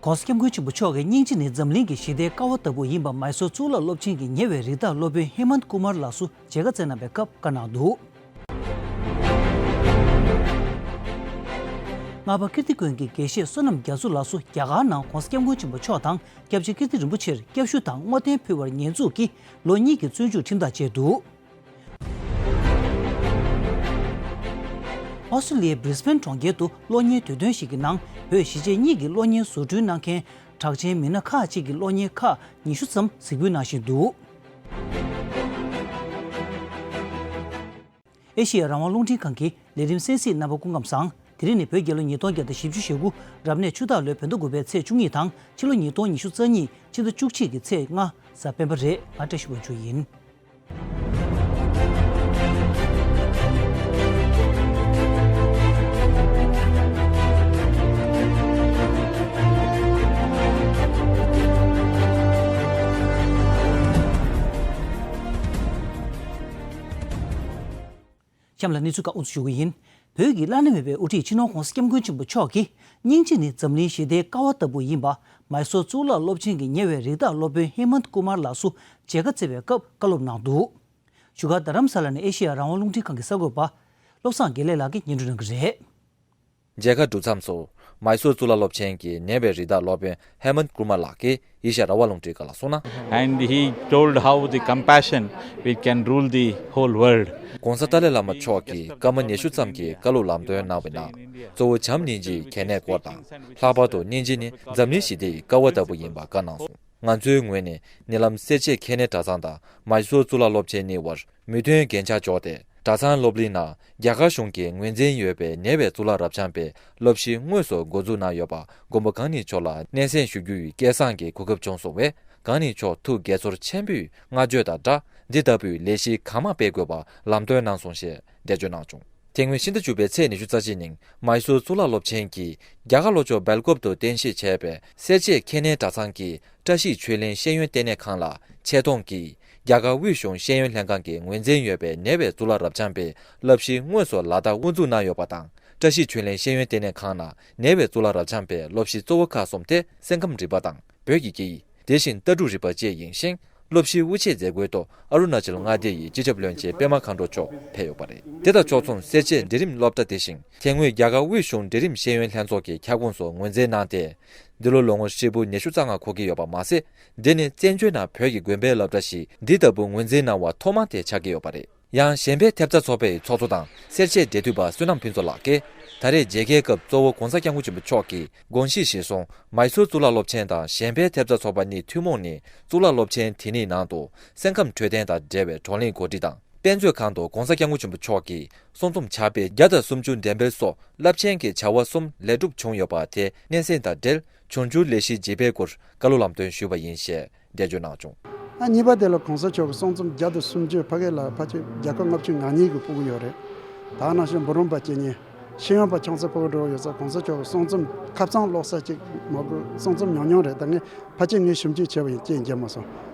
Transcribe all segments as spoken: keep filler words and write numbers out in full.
༸གོང་ས་༸སྐྱབས་མགོན་ཆེན་པོ་མཆོག་གི་སྙིང་རྗེ་ནི་འཛམ་གླིང་གི་ཞི་བདེའི་ཀ་བ་ལྟ་བུ་ཡིན་པ་མའི་སོར་གཙུག་ལག་སློབ་ཆེན་གྱི་ཉེ་བའི་རིགས་བདག་སློབ་དཔོན་ཧེ་མནྟ་ཀུ་མར་ལགས་སུ་མཇལ་ཁ་བསྩལ་གནང་བའི་སྐབས་བཀའ་གནང་འདུག་ལྔ་པ་ཀིརྟི་དགོན་གྱི་དགེ་བཤེས་བསོད་ནམས་རྒྱ་མཚོ་ལགས་སུ་རྒྱ་གར་ནང་༸གོང་ས་༸སྐྱབས་མགོན་ཆེན་པོ་མཆོག་དང་སྐྱབས་རྗེ་ཀིརྟི་རིན་པོ་ཆེར་སྐྱབས་ཞུ་དང་བསྔོ་རྟེན་ཕུལ་བར་ཉེས་འཛུགས་ཀྱིས་ལོ་གཉིས་ཀྱི་བཙོན་འཇུག་ཁྲིམས་ཐག་བཅད་འདུག་ཨོ་སི་ཀྲི་ལི་ཡའི་བྷི་རི་སྦན་གྲོང་ཁྱེར་དུ་གློག་བརྙན་དུས་སྟོན་ཞིག་གི་ནང་བོད་གཞིས་བྱེས་གཉིས་ཀྱི་གློག་བརྙན་བཟོ་སྐྲུན་གནང་མཁན་གྲགས་ཅན་མི་སྣ་ཁག་ཅིག་གི་གློག་བརྙན་ཁག་ཉི་ཤུ་ཙམ་གཟིགས་འབུལ་གནང་བཞིན་འདུག་ཨེ་ཤེ་ཡ་རང་དབང་རླུང་འཕྲིན་ཁང་གི་ལས་རིམ་གསན་གཟིགས་རྣམ་པ་སྐུ་ཁམས་བཟང་། དེ་རིང་ནི་བོད་རྒྱལ་ལོ་ཉིས་སྟོང་བརྒྱ་དང་བཞི་བཅུ་ཞེ་དགུ་རབ་གནས་ཆུ་སྟག་ལོའི་བོད་ཟླ་དགུ་པའི་ཚེས་བཅུ་གཉིས་དང་ཕྱི་ལོ་ཉིས་སྟོང་ཉི་ཤུ་རྩ་གཉིས་ཕྱི་ཟླ་བཅུ་གཅིག་གི་ཚེས་ལྔ་གཟའ་སྤེན་པ་རེད། ང་བཀྲ་ཤིས་དབང་ཕྱུག་ཡིན། གཤམ་ལ་གནས་ཚུལ་ཁག་དབུ་འཛུགས་ཞུ་གི་ཡིན། བོད་ཀྱི་བླ་ན་མེད་པའི་དབུ་ཁྲིད་སྤྱི་ནོར་༸གོང་ས་༸སྐྱབས་མགོན་ཆེན་པོ་མཆོག་གིས་སྙིང་རྗེ་ནི་འཛམ་གླིང་ཞི་བདེའི་ཀ་བ་ལྟ་བུ་ཡིན་པ་མའི་སོར་གཙུག་ལག་སློབ་ཆེན་གྱི་ཉེ་བའི་རིགས་བདག་སློབ་དཔོན་ཧེ་མནྟ་ཀུ་མར་ལགས་སུ་མཇལ་ཁ་བསྩལ་བའི་སྐབས་བཀའ་སློབ་གནང་འདུག་བཞུགས་སྒར་རྡ་རམ་ས་ལ་ནས་ཨེ་ཤེ་ཡ་རང་དབང་རླུང་འཕྲིན་ཁང་གི་གསར་འགོད་པ་བློ་བཟང་དགེ་ལེགས་ལགས་ཀྱིས་སྙན་སྒྲོན་གནང་གི་རེད། མཇལ་ཁ་གྲུབ་མཚམས་སུ། མའི་སོར་གཙུག་ལག་སློབ་ཆེན་གྱི་ཉེ་བའི་རིགས་བདག་སློབ་དཔོན་ཧེ་མནྟ་ཀུ་མར་ལགས་ཀྱིས་ཨེ་ཤེ་ཡ་རང་དབང་རླུང་འཕྲིན་ཁང་ལ་གསུངས་ན། And he told how the compassion which can rule the whole world. ༸གོང་ས་ཏཱ་ལའི་བླ་མ་མཆོག་གིས་སྐར་མ་ཉི་ཤུ་ཙམ་གྱི་བཀའ་སློབ་ལམ་སྟོན་གནང་བའི་ནང་། གཙོ་བོ་བྱམས་སྙིང་རྗེའི་གལ་གནད་སྐོར་དང་། ལྷག་པར་དུ་སྙིང་རྗེ་ནི་འཛམ་གླིང་ཞི་བདེ་ཡི་ཀ་བ་ལྟ་བུ་ཡིན་པ་བཀའ་གནང་སོང་། ང་ཚོའི་ངོས་ནས་ཉེ་ལམ་སེར་བྱེས་ཁྱད་གནས་གྲྭ་ཚང་དང་མའི་སོར་གཙུག་ལག་སློབ་ཆེན་གཉིས་བར་མོས་མཐུན་གན་རྒྱ་འཇོག་སྟེ། གྲྭ་ཚང་སློབ་གླིང་ནང་རྒྱ་གར་གཞུང་གི་ངོས་འཛིན་ཡོད་པའི་ཉེ་བའི་གཙུག་ལག་རབ་འབྱམས་པའི་སློབ་གཞི་དངོས་སུ་འགོ་འཛུགས་གནང་ཡོད་པ། མགོན་པོ་གང་ཉིད་མཆོག་ལ་སྙན་སེང་ཞུ་རྒྱུ་ཡི་སྐལ་བཟང་གི་གོ་སྐབས་བྱུང་སོང་བས། གང་ཉིད་མཆོག་ཐུགས་དགྱེས་ཚོར་ཆེན་པོས་བསྔགས་བརྗོད་དང་སྦྲགས། འདི་ལྟ་བུའི་ལས་གཞི་གང་མང་སྤེལ་དགོས་པ་ལམ་སྟོན་གནང་སོང་ཞེས་འགྲེལ་བརྗོད་གནང་བྱུང་། དེ་སྔོན་ཕྱི་ཟླ་བཅུ་པའི་ཚེས་ཉི་ཤུ་རྩ་གཅིག་ཉིན་མའི་སོར་གཙུག་ལག་སློབ་ཆེན་གྱིས་རྒྱ་གར་ལྷོ་ཕྱོགས་སྦེལ་ཀོབ་ཏུ་རྟེན་གཞི་བྱས་པའི་སེར་བྱེས་ཁྱད་གནས་གྲྭ་ཚང་གི་བཀྲ་ཤིས་ཆོས་གླིང་ཤེས་ཡོན་ལྟེ་གནས་ཁང་ལ་ཆེ་མཐོང་གིས་རྒྱ་གར་དབུས་གཞུང་ཤེས་ཡོན་ལྷན་ཁང་གི་ངོས་འཛིན་ཡོད་པའི་ཉེ་བའི་གཙུག་ལག་རབ་འབྱམས་པའི་བསླབ་གཞི་དངོས་སུ་ལ་དྭགས་དབུ་འཛུགས་གནང་ཡོད་པ་དང་། བཀྲ་ཤིས་ཆོས་གླིང་ཤེས་ཡོན་ལྟེ་གནས་ཁང་ནང་ཉེ་བའི་གཙུག་ལག་རབ་འབྱམས་པའི་བསླབ་གཞི་གཙོ་བོ་ཁག་གསུམ་སྟེ། སེམས་ཁམས་རིག་པ་དང་། བོད་ཀྱི་སྐད་ཡིག་དེ་བཞིན་ལྟ་གྲུབ་རིག་པ་བཅས་ཡིན་ཞིང་། སློབ་གཞིའི་དབུ་འབྱེད་མཛད་སྒོའི་ཐོག་ཨ་རུ་ན་ཅལ་མངའ་སྡེ་ཡི་སྤྱི་ཁྱབ་བློན་ཆེན་པད་མ་མཁའ་འགྲོ་མཆོག་ཕེབས་ཡོད་པ་རེད། དེ་དང་ཕྱོགས་མཚུངས་སེར་བྱེས་འབྲིང་རིམ་སློབ་གྲྭ་དེ་བཞིན་དེ་སྔོན་རྒྱ་གར་དབུས་གཞུང་འབྲིང་རིམ་ཤེས་ཡོན་ལྷན་ཚོགས་ཀྱི་ཁྱབ་ཁོངས་སུ་ངོས་འཛིན་གནང་སྟེ། འདི་ལོ་ལོ་ངོ་ཧྲིལ་པོ་ཉི་ཤུ་རྩ་ལྔ་འཁོར་གྱི་ཡོད་པ་མ་ཟད། འདི་ནི་བཙན་བྱོལ་ནང་བོད་ཀྱི་དགོན་པའི་སློབ་གྲྭ་ཞིག་འདི་ལྟ་བུ་ངོས་འཛིན་གནང་བ་ཐོག་མ་དེ་ཆགས་ཀྱི་ཡོད་པ་རེད། ཡང་གཞན་ཕན་ཐེབས་རྩ་ཚོགས་པའི་ཚོགས་གཙོ་དང་སེར་བྱེས་འབྲེལ་མཐུད་པ་བསོད་ནམས་ཕུན་ཚོགས་ལགས་ཀྱིས། ད་རེས་མཇལ་ཁའི་སྐབས་གཙོ་བོ་༸གོང་ས་༸སྐྱབས་མགོན་ཆེན་པོ་མཆོག་གི་དགོངས་གཞི་གཞིར་བཟུང་མའི་སོར་གཙུག་ལག་སློབ་ཆེན་དང་གཞན་ཕན་ཐེབས་རྩ་ཚོགས་པ་གཉིས་ཐུན་མོང་ནས་གཙུག་ལག་སློབ་ཆེན་དེ་གཉིས་ནང་དུ་སེམས་ཁམས་འཕྲོད་བསྟེན་དང་འབྲེལ་བའི་བགྲོ་གླེང་གོ་སྒྲིག་དང་། དཔེ་མཛོད་ཁང་དུ་༸གོང་ས་༸སྐྱབས་མགོན་ཆེན་པོ་མཆོག་གིས་གསུང་རྩོམ་ཕྱག་དཔེ་བརྒྱ་དང་སུམ་ཅུ་འགྲེམས་སྤེལ་སོགས་རླབས་ཆེན་གྱི་བྱ་བ་གསུམ་ལེགས་གྲུབ་བྱུང་ཡོད་པ་དེ་སྙན་སེང་དང་འབྲེལ། འབྱུང་འགྱུར་ལས་གཞི་ལྗིད་པའི་སྐོར་བཀའ་སློབ་ལམ་སྟོན་ཞུས་པ་ཡིན་ཞེས། འགྲེལ་བརྗོད་གནང་བྱུང་། ཨ། གཉིས་པ་དེ་ལ་༸གོང་ས་མཆོག་གི་གསུང་རྩོམ་བརྒྱ་དང་སུམ་ཅུ་ཕ་གི་ལ་ཕལ་ཆེར་བརྒྱ་ཁ་ལྔ་བཅུ་ང་གཉིས་ཀྱི་ཕྲུ་གུ་ཡོད་རེད། ད་ནང་བཞིན་འབུམ་རམས་པ་བྱེད་མཁན་ཤེས་ཡོན་པ་ཆུང་ཙག་ཕྲུ་གུ་འགྲོ་ཡོད་ཙང་༸གོང་ས་མཆོག་གི་གསུང་རྩོམ་ཁ་བྱང་ཀློག་ས་གཅིག་མ་དགོས། གསུང་རྩོམ་ཉུང་ཉུང་རེད། ད་ངས་ཕལ་ཆེར་ངས་ཞིབ་འཇུག་བྱས་པ་ཡིན། རྐྱེན་རྒྱབ་མ་སོང་།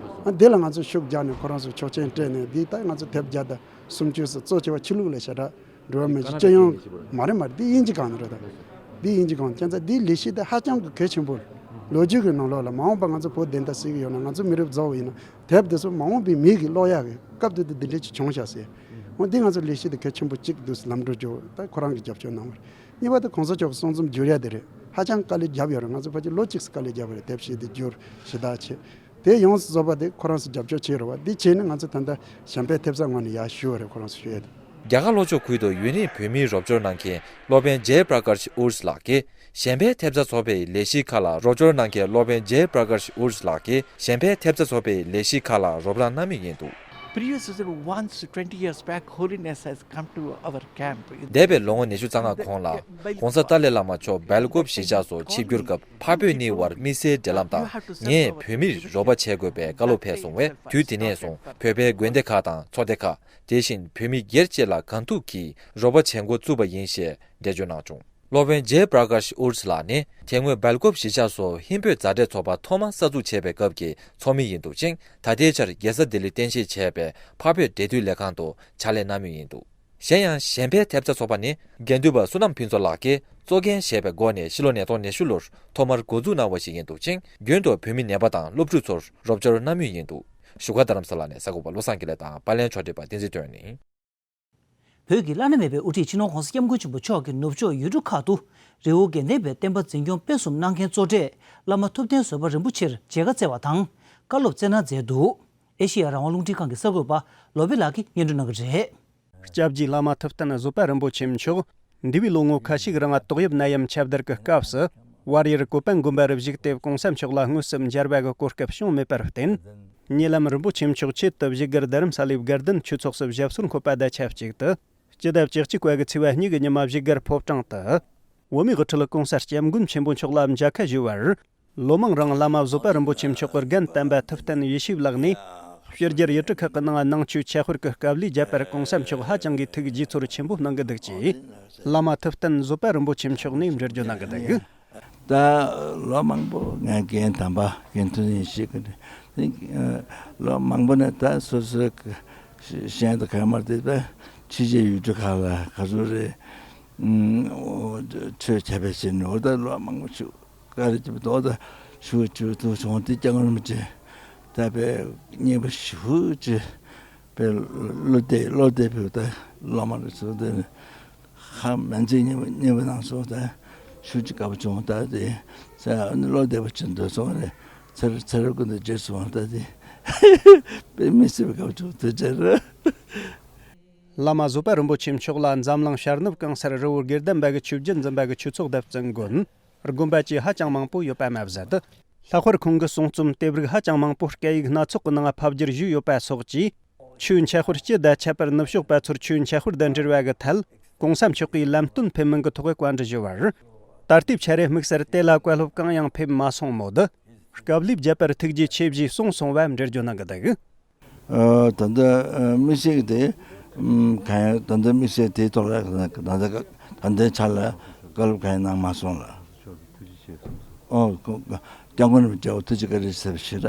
ཨ། འདི་ལ་ང་ཚོས་ཤུགས་རྒྱག་ནས་ཁོ་རང་ཚོས་ཆོག་མཆན་སྤྲད་ནས། འདི་ལྟར་ང་ཚོ་དེབ་བརྒྱ་དང་སུམ་ཅུ་ཙམ། གཙོ་ཆེ་བ་ཆོས་ལུགས་ལ་ཞེ་དྲག་འགྲོ་བ་མི་ཅི་ཡང་མ་རེད། མ་རེད། འདི་དབྱིན་ཇི་སྒང་ནས་རེད། ད་འདི་དབྱིན་ཇི་སྒང་། བྱས་ཙང་འདིའི་ལས་གཞི་དེ་ཧ་ཅང་གི་གལ་ཆེན་པོ་རེད། ལོ་རྒྱུས་ཀྱི་ནང་ལོགས་ལ་མ་འོངས་པ་ང་ཚོ་བོད་བདེན་མཐའ་གསལ་གྱི་ཡོད་ན། ང་ཚོ་མི་རབས་རྫོགས་པ་ཡིན་ན་དེབ་དེ་ཚོ་མ་འོངས་པའི་མི་གིས་ཀློག་ཡག་གི་སྐབས་དེ་དུས་འདི་འདྲ་ཅིག་བྱུང་ཤག་ཟེར། འོ་འདི་ང་ཚོ་ལས་གཞི་དེ་གལ་ཆེན་པོ་གཅིག་འདུག་ལམ་འགྲོ་རྒྱུ། ད་ཁོ་རང་གིས་རྒྱབ་སྐྱོར་གནང་བ་རེད། གཉིས་པ་དེ་༸གོང་ས་མཆོག་གི་གསུང་རྩོམ་བསྒྱུར་ཡ་དེ་རེད། ཧ་ཅང་དཀའ་ལས་བརྒྱབ་ཡོད་རེད། ང་ཚོ་ཕལ་ཆེར་ལོ་གཅིག་ཙམ་དཀའ་ལས་བརྒྱབ་པ་རེད། དེབ་ཞིག་དེ་བསྒྱུར་ཞེ་དྲག་བྱས། དེ་ཡོངས་སུ་རྫོགས་པ་དེ་ཁོ་རང་ཚོས་རྒྱབ་སྐྱོར་བྱས་རེད་བ། འདི་བྱས་ནས་ང་ཚོ་ད་ལྟ་གཞན་ཕན་ཐེབས་རྩ་ངོས་ནས་ཡར་ཞུ་བ་རེད། ཁོ་རང་ཚོས་ཞུ་ཡ་དེ། རྒྱ་གར་ལྷོ་ཕྱོགས་ཁུལ་དུ་ཡུན་རིང་བོད་མིའི་རོགས་སྐྱོར་གནང་མཁན་སློབ་དཔོན་ཇེ་པྲ་ཀར་ཤི་ཨུར་སི་ལགས་ཀྱིས་གཞན་ཕན་ཐེབས་རྩ་ཚོགས་པའི་ལས་གཞི་ཁག་ལ་རོགས་སྐྱོར་གནང་མཁན་སློབ་དཔོན་ཇེ་པྲ་ཀར་ཤི་ཨུར་སི་ལགས་ཀྱིས་གཞན་ཕན་ཐེབས་རྩ་ཚོགས་པའི་ལས་གཞི་ཁག་ལ་རོགས་རམ་གནང་མུས་ཡིན་འདུག Previous is once twenty years back, Holiness has come to our camp. འདས་པའི་ལོ་ངོ་ཉི་ཤུ་རྩ་ལྔ་གོང་ལ་༸གོང་ས་ཏཱ་ལའི་བླ་མ་མཆོག་སྦེལ་ཀོབ་གཞིས་ཆགས་སུ་ཆིབས་བསྒྱུར་སྐབས། འཕགས་བོད་གཉིས་དབར་དམིགས་བསལ་འབྲེལ་ལམ་དང་། ངས་བོད་མིར་རོགས་པ་བྱེད་དགོས་པའི་བཀའ་སློབ་ཕེབས་སོང་བས། དུས་དེ་ནས་བཟུང་བོད་པའི་དགོན་སྡེ་ཁག་དང་ཚོགས་སྡེ་ཁག་དེ་བཞིན་བོད་མི་སྒེར་བཅས་ལ་གང་ཐུབ་ཀྱིས་རོགས་པ་བྱེད་འགོ་བཙུགས་པ་ཡིན་ཞེས་འགྲེལ་བརྗོད་གནང་བྱུང་། སློབ་དཔོན་ཇེ་པྲ་ཀར་ཤི་ཨུར་སི་ལགས་ནི་དེ་སྔོན་སྦེལ་ཀོབ་གཞིས་ཆགས་སུ་ཧིན་བོད་མཛའ་འབྲེལ་ཚོགས་པ་ཐོག་མ་གསར་འཛུགས་བྱས་པའི་སྐབས་ཀྱི་ཚོགས་མི་ཡིན་འདུག་ཅིང་། ད་ལྟའི་ཆར་རྒྱལ་ས་ལྡི་ལི་རྟེན་གཞི་བྱས་པའི་འཕགས་བོད་འབྲེལ་མཐུད་ལས་ཁང་དུ་ཕྱག་ལས་གནང་མུས་ཡིན་འདུག་གཞན་ཡང་གཞན་ཕན་ཐེབས་རྩ་ཚོགས་པ་ནི་དགེ་འདུན་པ་བསོད་ནམས་ཕུན་ཚོགས་ལགས་ཀྱིས་ གཙོ་འགན་བཞེས་པའི་སྒོ་ནས་ཕྱི་ལོ་ཉིས་སྟོང་ཉི་ཤུ་ལོར་ཐོག་མར་འགོ་འཛུགས་གནང་བ་ཞིག་ཡིན་འདུག་ཅིང་། རྒྱུན་དུ་བོད་མི་ནད་པ་དང་སློབ་ཕྲུག་ཚོར་རོགས་སྐྱོར་གནང་མུས་ཡིན་འདུག་བཞུགས་སྒར་རྡ་རམ་ས་ལ་ནས་གསར་འགོད་པ་བློ་བཟང་དགེ་ལེགས་དང་པར་ལེན་ཕྱོགས་སྒྲིག་པ་བསྟན་འཛིན་དོན་གཉེར་ཡིན། བོད་ཀྱི་བླ་ན་མེད་པའི་དབུ་ཁྲིད་སྤྱི་ནོར་༧གོང་ས་༧སྐྱབས་མགོན་ཆེན་པོ་མཆོག་གི་ནུབ་ཕྱོགས་ཡུལ་གྲུ་ཁག་ཏུ་རི་བོ་དགེ་ལྡན་པའི་བསྟན་པ་འཛིན་སྐྱོང་སྤེལ་གསུམ་གནང་མཁན་གཙོ་གྲས་བླ་མ་ཐུབ་བསྟན་བཟོད་པ་རིན་པོ་ཆེར་མཇལ་ཁ་བསྩལ་བ་དང་བཀའ་སློབ་སྩལ་གནང་མཛད་འདུག་ཨེ་ཤེ་ཡ་རང་དབང་རླུང་འཕྲིན་ཁང་གི་གསར་འགོད་པ་བློ་བྷེ་ལགས་ཀྱིས་སྙན་སྒྲོན་གནང་གི་རེད། སྐྱབས་རྗེ་བླ་མ་ཐུབ་བསྟན་བཟོད་པ་རིན་པོ་ཆེ་མཆོག་འདས་པའི་ལོ་ངོ་ཁ་ཤས་རིང་ཏོག་དབྱིབས་ནད་ཡམས་ཁྱབ་གདལ་གྱི་སྐབས་སུ་བལ་ཡུལ་གོ་པན་དགོན་པ་རུ་བཞུགས་ཏེ་༧གོང་ས་མཆོག་ལ་དངོས་སུ་མཇལ་བ་གི་གོ་སྐབས་བྱུང་མེད་པར་བརྟེན། ཉེ་ལམ་རིན་པོ་ཆེ་མཆོག་ཆེད་དུ་བཞུགས་སྒར་རྡ་རམ་ས་ལའི་དགའ་ལྡན་ཆོས་ཚོགས་སུ་ཞབས་སོར་འཁོད་པ་དང་ཆབས་ཅིག་ཏུ། སྤྱི་ཟླ་བཅུ་གཅིག་པ་གི་ཚེས་པ་གཉིས་ཀྱི་ཉི་མ་བཞུགས་སྒར་ཕོ་བྲང་དུ། བོད་མིའི་དབུ་ཁྲིད་༧གོང་ས་༧སྐྱབས་མགོན་ཆེན་པོ་མཆོག་ལ་མཇལ་ཁ་ཞུ་བར། ལོ་མང་རིང་བླ་མ་བཟོད་པ་རིན་པོ་ཆེ་མཆོག་གི་རྒན་བསྟན་པ་ཐུབ་བསྟན་ཡེ་ཤེས་ལགས་ནས། ཕྱི་རྒྱལ་ཡུལ་གྲུ་ཁག་གི་ནང་ནང་ཆོས་ཆོས་དཔོན་གྱི་སྐབས་ལས་བརྒྱབ་པར་༧གོང་ས་མཆོག་ཧ་ཅང་གི་ཐུགས་དགྱེས་ཚོར་ཆེན་པོ་གནང་གི་འདུག་ཅེས། བླ་མ་ཐུབ་བསྟན་བཟོད་པ་རིན་པོ་ཆེ་མཆོག་ནས་འགྲེལ་བརྗོད་གནང་གི་འདུག་ད་ལོ་མང་པོ་ངས་རྒན་དམ་པ་རྒན་ཐུབ་བསྟན་ཡེ་ཤེས་ཀྱི་ནས་ལོ་མང་པོ་ནས་ད་སོ་སོའི་གཞན་དུ་ག་མར་དེ་ད་ཕྱི་རྒྱལ་ཡུལ་གྲུ་ཁག་ལ་ག་ཚོད་རེད། ཆོས་ཁྱབ་པའི་ཕྱིར་ནོར་ད་ལོ་མང་པོ་བཞུགས། བཀའ་རེ་ཅིག་རྡོག་ད་ཞུ་ཞུ་ཐུག་བྱུང་དེ་སྐྱབས་མགོན་རིན་པོ་ཆེ་ད་པའི་མཉེས་པོ་ཞུ་ཅི་པའི་བློ་གཏད་བློ་གཏད་ཕུལ་ད་བླ་མ་རེ་ཚོ་དེ་ཧ་མན་ཆད་མཉེས་པོ་མཉེས་པོ་གནང་སོང་ད་ཞུ་ཅི་དགའ་པོ་བྱུང་ད་དེ་ས་ནི་བློ་གཏད་པོ་ཅི་འདོད་སོང་རེད། ཚེ་ར་ཚེ་ར་ཀུན་ཏུ་རྗེས་སུ་བང་ད་དེ་དཔེ་མི་སྲིད་པའི་དགའ་པོ་བྱུང་དུ་ཅེ་ར། བླ་མ་བཟོད་པ་རིན་པོ་ཆེ་མཆོག་ལ་འཛམ་གླིང་ཤར་ནུབ་གང་སར་རི་བོ་དགེ་ལྡན་པ་གི་ཆོས་བརྒྱུད་འཛིན་པ་གི་ཆོས་ཚོགས་དང་བཙུན་དགོན། དགོན་པ་བཅས་ཧ་ཅང་མང་པོ་ཡོད་པ་མ་ཟད། ལྷག་པར་ཁོང་གི་གསུང་རྩོམ་དེབ་རིགས་ཧ་ཅང་མང་པོ་སྐད་ཡིག་སྣ་ཚོགས་ཀྱི་ནང་ཕབ་བསྒྱུར་ཞུས་ཡོད་པ་སོགས་ཀྱིས། ཆོས་འཆད་དཔོན་སྤྱི་དང་ཁྱད་པར་ནུབ་ཕྱོགས་པ་ཚོར་ཆོས་འཆད་དཔོན་དང་འབྲེལ་བ་གི་ཐད། ༸གོང་ས་མཆོག་གིས་ལམ་སྟོན་ཕེབས་མིན་གྱི་ཐོག་བཀའ་འདྲི་ཞུ་བར། ད་ལྟའི་ཆར་དམིགས་བསལ་དེ་ལ་བཀའ་སློབ་གང་ཡང་ཕེབས་མ་སོང་མོད། སྐབས་ལས་བརྒྱབ་པར་ཐུགས་རྗེ་ཆེ་ཞེས་གསུངས་སོང་བ་འགྲེལ་བརྗོད་གནང་གི་འདུག་ཨ། ད་ལྟ་ཨ་དམིགས་བསལ་གྱི་དེ་ཨམ་གང་ཡང་ད་ལྟ་དམིགས་བསལ་དེའི་ཐོག་ལ་ད་ལྟ་ད་ལྟའི་ཆ་ལ་བཀའ་སློབ་གང་ཡང་གནང་མ་སོང་ལ། ཨོ་ཁོ་སྐྱབས་མགོན་རིན་པོ་ཆེ་ཐུགས་རྗེ་བཀའ་དྲིན་ཆེ་ཟེར་བ་ཞིག་ར་